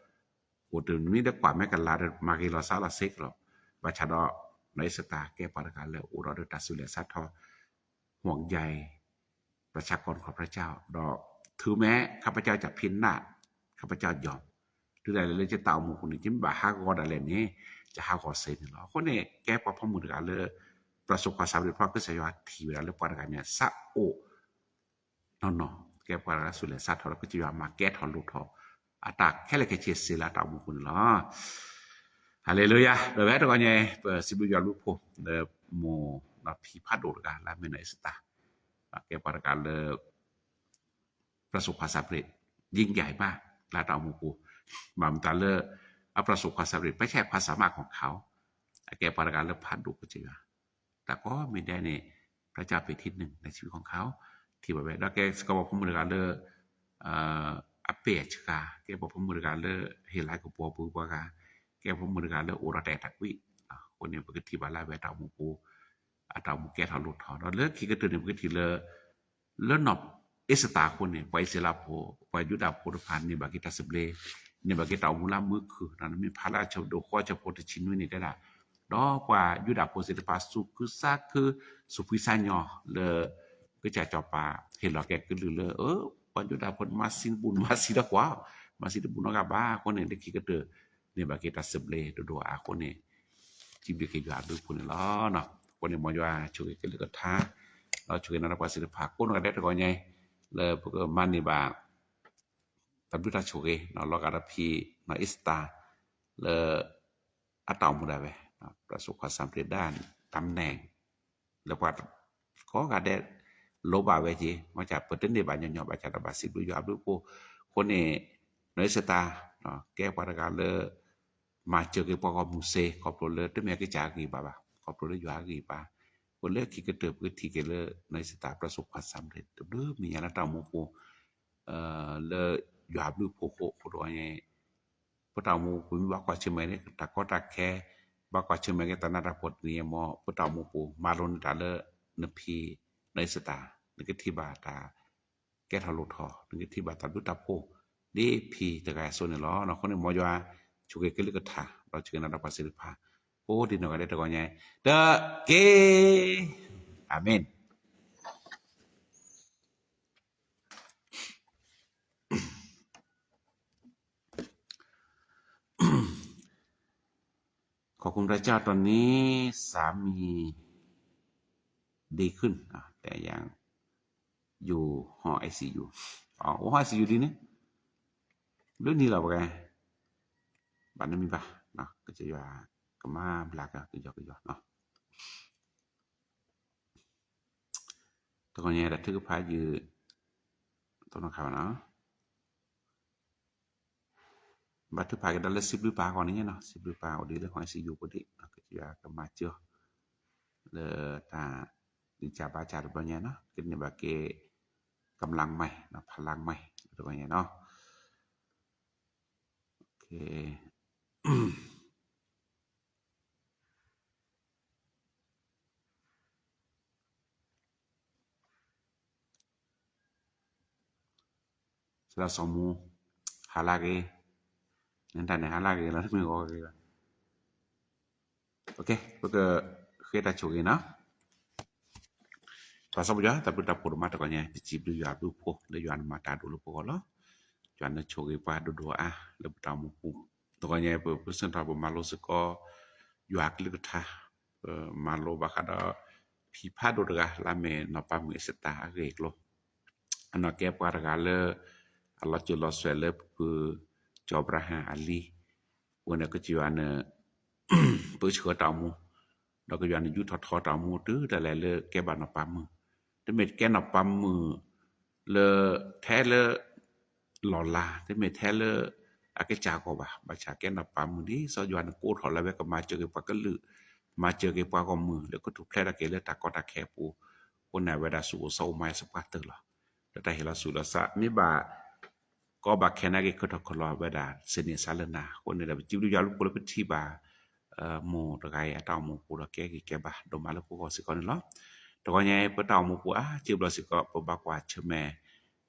ႇသီႇၵေႃႉ ပေႃးပႃးၵႂႃႇ ၸိူဝ်းမႄႈ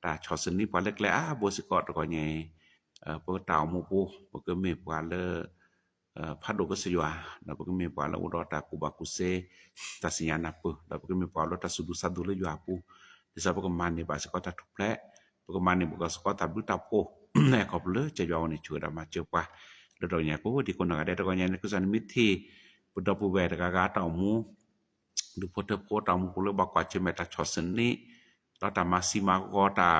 တ ຕາຊໍສະໜີ ປາເລັກແລອາໂບຊິເກາະ ຕະກອນໃຫຍ່ ເອີ ເປີຕາອອກໝູ່ປູ ເປີກະເມປາເລີ ເອີ ພາໂດກະສະຢວາ ແລ້ວເປີກະເມປາເລີອຸດອຕາກູບາກູເຊ ຕາສິຍານາເປີ ແລ້ວເປີກະເມປາເລີຕາສຸດູສາດູເລີຢວາປູ ທີ່ສາເປີກະມານີບາຊິເກາະຕາທຸແພ ປະມານນີ້ ບໍ່ກໍສະກໍຕາບດຸຕາໂພ ແລະ ຂອບເລີຈະຢອວໃນເຈີດາມາເຈີປາ ເລີດອຍາໂກດີໂກນາກາແດດ ຕະກອນຍາໃນກຸສານິມິດທີ ປະດອກປູແວ ຕະກາກາຕາອອກໝູ່ ດຸໂພເທີໂພຕາອອກໝູ່ ເລີບາກວາເຈແມຕາຊໍສະນີ ລາວຕາມາຊີມາກໍຕາ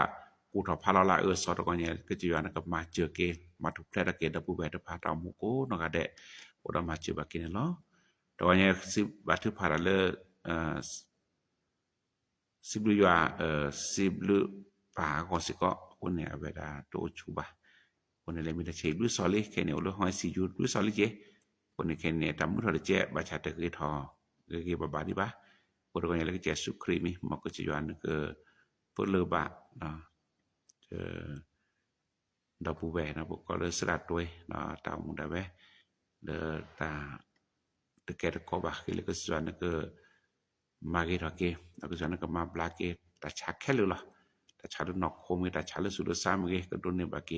ກູທໍພາລາລາເອີຊໍ ຕະກອນຍາກະຈະຢອນກັບມາເຈີເກ ມາທຸແພຕະເກດອກປູແວ ຕະພາຕາອອກໝູ່ໂກນາກາແດດ ໂອດາມາເຈີບາເກນລອ ຕະກອນຍາຊິບາທຶພາລາເລີ ເອີ ຊິບລືຢວາ ເອີ ຊິບລືປາກໍຊິເກາະ ຄົນນີ້ອາເວດາໂຕຊູບາ ຄົນນີ້ແລະມີແຕ່ເຊບລືຊໍລີ ເຄເນໂອເລີຮອຍຊີຢູລືຊໍລີເຈ ຄົນນີ້ເຄເນຕາມຸທອລເຈ ບາຊາເຕເກທໍ ເກເກບາບາດີບາ ຄົນກໍຍັງເລກເຈສຸຄຣີມີ ໝໍກະຈະຍວານເກີ ເປີເລີບາເນາະ ເອີ ດອກປູແວເນາະ ພວກກໍເລີສະດາດຕົວເນາະ ຕາມຸດາແວ ເລີຕາ ຕະແກຕະກອບາ ເກເລກະສວນເກີ ມາເກທອເກ ອາກຸສານະກະມາບລາເກ ຕາຊາແຄເລີລະ ຕາຊາເລີນອກໂຄເມ ຕາຊາເລີສຸໂລຊາເມເກ ກະໂດເນບາເກ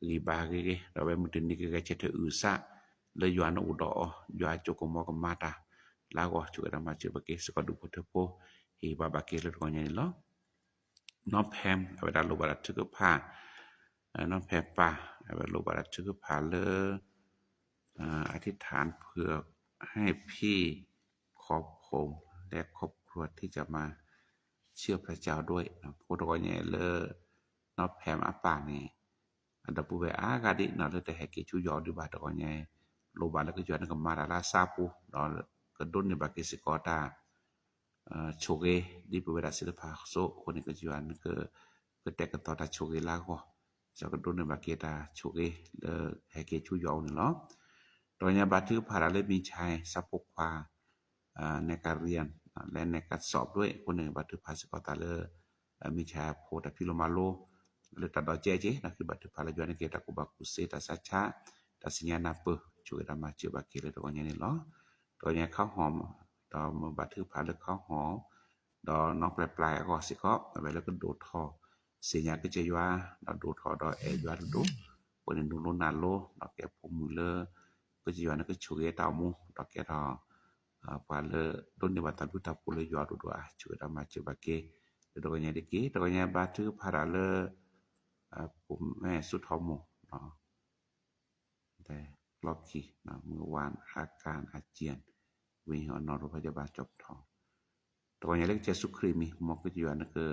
ກີບາເກເກ ລາເວມຸຕິນິເກເກເຊເທອອືສາ ເລີຍອານະອຸດອ ຍາໂຈໂກມໍກະມາຕາ ລາກໍຈຸກະດາມາເຈບາເກ ສະກອດດຸໂພເທີໂພ ເຮບາບາເກ ເລີກອນຍານີ້ລະ ນ້ອມແພມ ອາເວດາໂລບາດາທຶກພາ ນ້ອມແພມປາ ອາເວດາໂລບາດາທຶກພາ ເລີ ອາ ອະທິຖານເພື່ອໃຫ້ພີ່ຂອງຜົມ ແລະ ຄອບຄົວທີ່ຈະມາເຊື່ອພະເຈົ້າດ້ວຍ ໂພຕະກອນຍາເລີ ນອບແພມອາປານີ້ ອັນດັບປູແວອາກາດິນະ ເລີແຕ່ແຮເກຈູຢອກດີບາຕະກອນຍາ ໂລບາລະກະຈວນກະມາລາລາຊາປູ ເນາະ ກະດົນນິບາເກຊິກອຕາ ເອີ ໂຊເກ ດີປະເວດາສິລະພາໂຊ ຄົນນີ້ກະຈວນກະ ກະແຕກກະຕໍ່ຕາໂຊເກລາກໍ ຈະກະໂດນໃນບາເກຕາໂຊເກ ເລີແຮເກຊູຢອງນີ້ເນາະ ຕອນຍາບາຖືພາລາເລີມີໄຊ ຊາໂພຄວາ ອາ ໃນການຮຽນ ແລະ ໃນການສອບດ້ວຍ ຄົນໜຶ່ງບາຖືພາສະກອຕາເລີ ອາ ມີໄຊໂພຕາພິໂລມາໂລ ເລີຕາດອເຈເຈ ນະຄືບາຖືພາລາຍວນເກຕາກູບາກູເຊ ຕາຊາຊາ ຕາສິຍານາເປີ ໂຊເກຕາມາເຈບາເກເລີຕອນຍານີ້ເນາະ ຕອນຍາເຂົ້າຫອມ ດອມບາຖືພາເລີເຂົ້າຫອມ ດອນອກແປປາຍກໍຊິເຄາະ ແປເລີກະໂດທໍ ເຊຍາກະຈະຍວາ ດອນໂດທໍ ດອນແອຍວາດຸ ໂປເນດູໂລນາໂລ ດອນແກໂພມືເລີ ກະຈະຍວານະກະຊູເກຕາໂມ ດອນແກທໍ ອາ ປາເລີ ໂດນເນວາຕາດຸຕາໂປເລີຍວາດຸ ອາ ຊູເກຕາມາເຈບາເກ ໂດນຍາເດເກ ໂດນຍາບາຖືພາລາເລີ ອາ ໂພແມ່ສຸທໍໂມ ເນາະ ແຕ່ລອກຄີເນາະ ມື້ວານອາການອາຈຽນ ເວຮອນອນໂຮງພະຍາບານຈອມທອງ ຕະກອນຍາເລັກເຈສຸຄຣິດມີ ໝໍກະຈະຍວນນະເກີ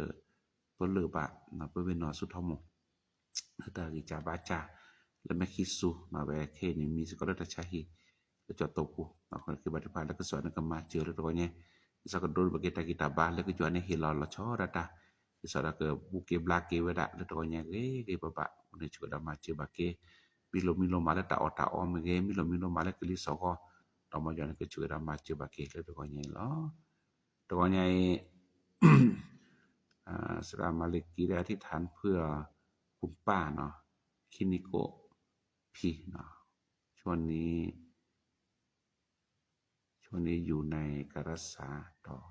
ເປີເລີບານະ ເປີເວນອນສຸທອມໂມ ຕາກິຈາບາຈາ ແລະ ແມຄິຊູ ມາແວເຄນີມີສະກອເລີຕາຊາຮີ ກະຈອໂຕປູ ນະຄອນຄືບາດທິພານ ແລະ ກະສວນນະກະມາເຈີ ແລະ ຕະກອນຍາ ສະກະໂດນບາເກຕາກິຕາບາ ແລະ ກະຈວນເຮລອນລະຊອດາຕາ ກະສອນນະເກີ ບູເກບລາເກເວດາ ແລະ ຕະກອນຍາເກເກບາບາ ເນຊະກະດາມາເຈີບາເກ ມີໂລມີໂລມາ ແລະ ຕາອອຕາອອມເກ ມີໂລມີໂລມາ ແລະ ກະລີສອກອ ຕອມມາຍອນກະຈວນນະກະມາເຈີບາເກ ແລະ ຕະກອນຍາເນາະ ຕະກອນໃຫຍ່ ອາ ສະລາມອາເລກີໄດ້ອະທິຖານເພື່ອຄຸນປ້າເນາະ ຄິນິໂກະພີເນາະ ຊ່ວງນີ້ ຊ່ວງນີ້ຢູ່ໃນການຮັກສາຕໍ່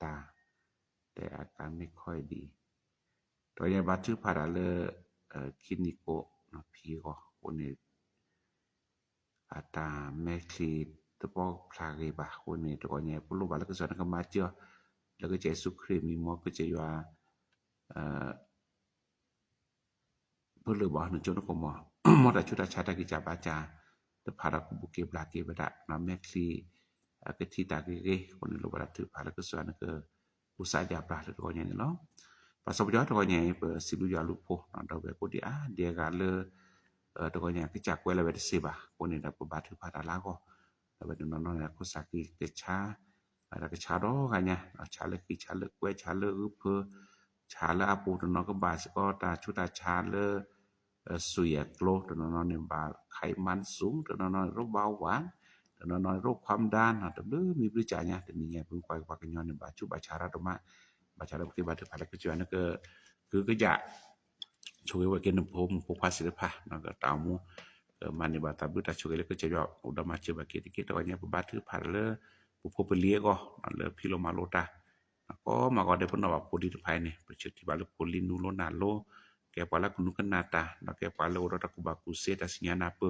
ຕາ ແຕ່ອາການໄມ່ຄ່ອຍດີ ໂດຍຍາບາດຖືພາດາເລີ ເອີ ຄິນິໂກະເນາະ ພີກໍຄົນນີ້ ອາຕາແມຄລີຕະປອກພລາເກບາໂຄເນໂຕກອນແຍໂປໂລບາ ແລ້ວກໍສອນກັບມາເຈຍ ແລ້ວກໍເຈສຸຄຣີມີມໍກໍເຈຍວ່າ ເອີ ເພິ່ນເລີບອກໜຶ່ງຈົນກໍມໍ ມໍຕາຊຸຕາຊາຕາກິຈາບາຈາ ຕະພາດາກຸບຸເກບລາເກບະດານາແມຄລີ ອາກະທິຕາເກເກ ຄົນໂລບາລະຖືພາ ແລ້ວກໍສອນກໍ ອຸສາຢາປາ ແລະ ຕະກອນໃຫຍ່ເນາະ ປາສະປະຈອດຕະກອນໃຫຍ່ ເປີສິບລຸຍາລຸໂພ ເນາະ ດາວແວໂກດີອາ ເດຍກາເລີ ເອີ ຕະກອນໃຫຍ່ ກະຈາກແກລະແວຕະເຊບາ ໂກເນດາປະບາຖືພາຕາລາກໍ ລະແວຕະນອນນອນ ໂຄສາກິເກຊາ ລະກະຊາດອກກະຍາ ຊາເລກິ ຊາເລແກວ ຊາເລອືເພີ ຊາເລອາປູ ຕະນອນກະບາສະກໍຕາ ຊຸຕາຊາເລ ເອີ ສຸຍໂກລ ຕະນອນນອນ ບາໄຂມັນສູງ ຕະນອນນອນ ໂລກເບົາຫວານ ຕະນອນນອນ ໂລກຄວາມດານ ຕະບລືມີບຣິຈາຍາ ຕະມີຍາເພິ່ງຄວາຍປາກະຍອນ ບາຊຸບາຊາລະຕະມະ ບາຊາລະປະຕິບັດ ພາລະກະຈວນ ກະ ຄືກະຈະ ໂຊເວວະເກນໂພ ໂພພາສິລະພາ ນະກະຕາໝູ ເອີ ມານິບາຕາບຶຕາໂຊເກ ແລະ ກະຈະຍອດອຸດາມາເຈບາເກຕິເກ ຕະກອນຍາປະບາດຖືພາເລີ ປຸໂພເປເລກໍ ເລີພິໂລມາໂລຕາ Nako, mako de pun wa puli tu pai ni, pun cheu ti ba le puli nu lo na lo, ke pa la kunu kana ta, na ke pa le ora ta ku ba ku se ta sinya na pe,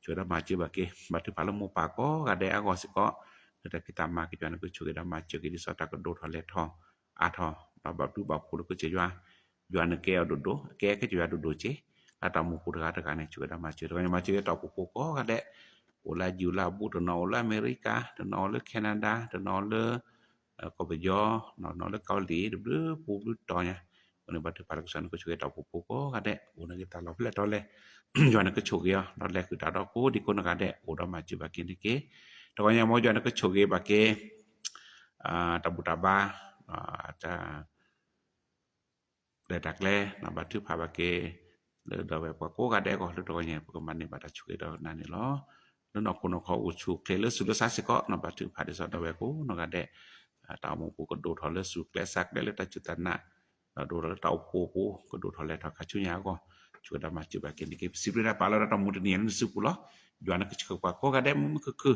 cheu da ma cheu ba ke, ba tu pa le mo pa ko, ka de a ko si ko, ta kita ma ki cheu na ku cheu ke da ma cheu ke di so ta ko do tho le tho, a tho, ba ba tu ba puli ko cheu yua, yua na ke do do, ke ke cheu yua do do che, ka ta mo pu ka ta ka ne cheu ke da ma cheu, ma cheu ta pu pu ko, ka de, o la jiu la bu, to no o la Amerika, to no le Canada, to no le ເອີ ກໍໄປຍໍເນາະ ເນາະ ເລີກເກົາຫຼີ ຫຼື ປູບ ຫຼື ຕໍ່ຍາ ເນາະ ບັດຖືພາລະກຸສານ ກໍຊ່ວຍຕອບຜູ້ໂພກອກະແດະ ໂອນະກິຕາລອບແລະຕອນແລ ຍອນນະກະໂຊກເອຍ ຕອນແລກຄືຕາດອກໂກ ດີໂກນະກະແດະ ໂອດອກມາຈິບາເກນະເກ ຕະກອນຍາມອຍອນນະກະໂຊກເອບາເກ ອາ ຕາບູຕາບາ ອາ ຈາ ແລະດັກແລ ນະ ບັດຖືພາບາເກ ເລີດອແວກວາໂກກະແດກອ ເລີດອແຍປະກະມັນເນ ບາດຕາຊຸເອດອນາເນລອ ເລີນອກໂກນອກຄໍອູຊູເຄ ເລີສູເລີຊາຊິເກາະ ນະ ບັດຖືພາເດຊອດອແວໂກນອກກະແດ ອາ ຕາໂມປູກະໂດທອເລີສູແກລະສັກແດເລີຕາຈຸຕານະ ນະ ໂດລະຕາໂອໂປປູກະໂດທອແລທອກາຊຸຍາກໍ ຊຸດາມາຈິບາເກນິເກ ສິບເລນາປາລະຕາມູຕະເນນສຸປຸລອ ຍວານະກະເຊກວາໂກກະແດ ມື້ຄືຄື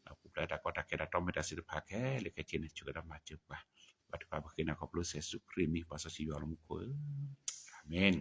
ນະ ຜູ້ແປຕາກໍຕາແກດາຕ້ອງເມດຕາສິດພາແຄເລແຄເຈນ ຊຸດາມາຈິບາ ປະຕິບັດເພື່ອນາຂອບພະເຢຊູຄຣິດນີ້ ພະເຈົ້າຊິຢູ່ລຳໂຄ. ອາເມນ.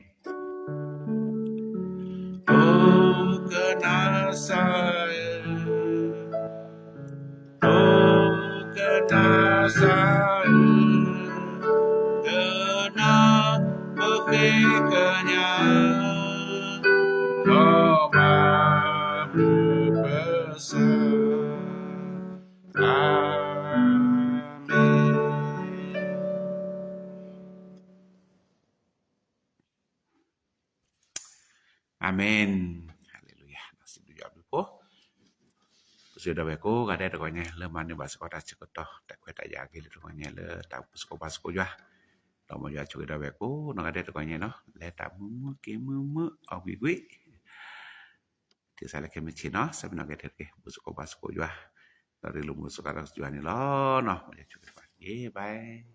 Amen. Haleluya. Nasi du ya du po. Pusu da weko kade to konye le mane bas kota chikoto. Ta kweta ya gele to konye le ta pusu ko bas ko ya. To mo ya chiko da weko no kade to konye no. Le ta mu mu ke mu mu o gui gui. Ti sa le ke mi chino, sa mi no ke te ke pusu ko bas ko ya. Dari lumu sukara juani lo no. Mo ya chiko da weko. Bye.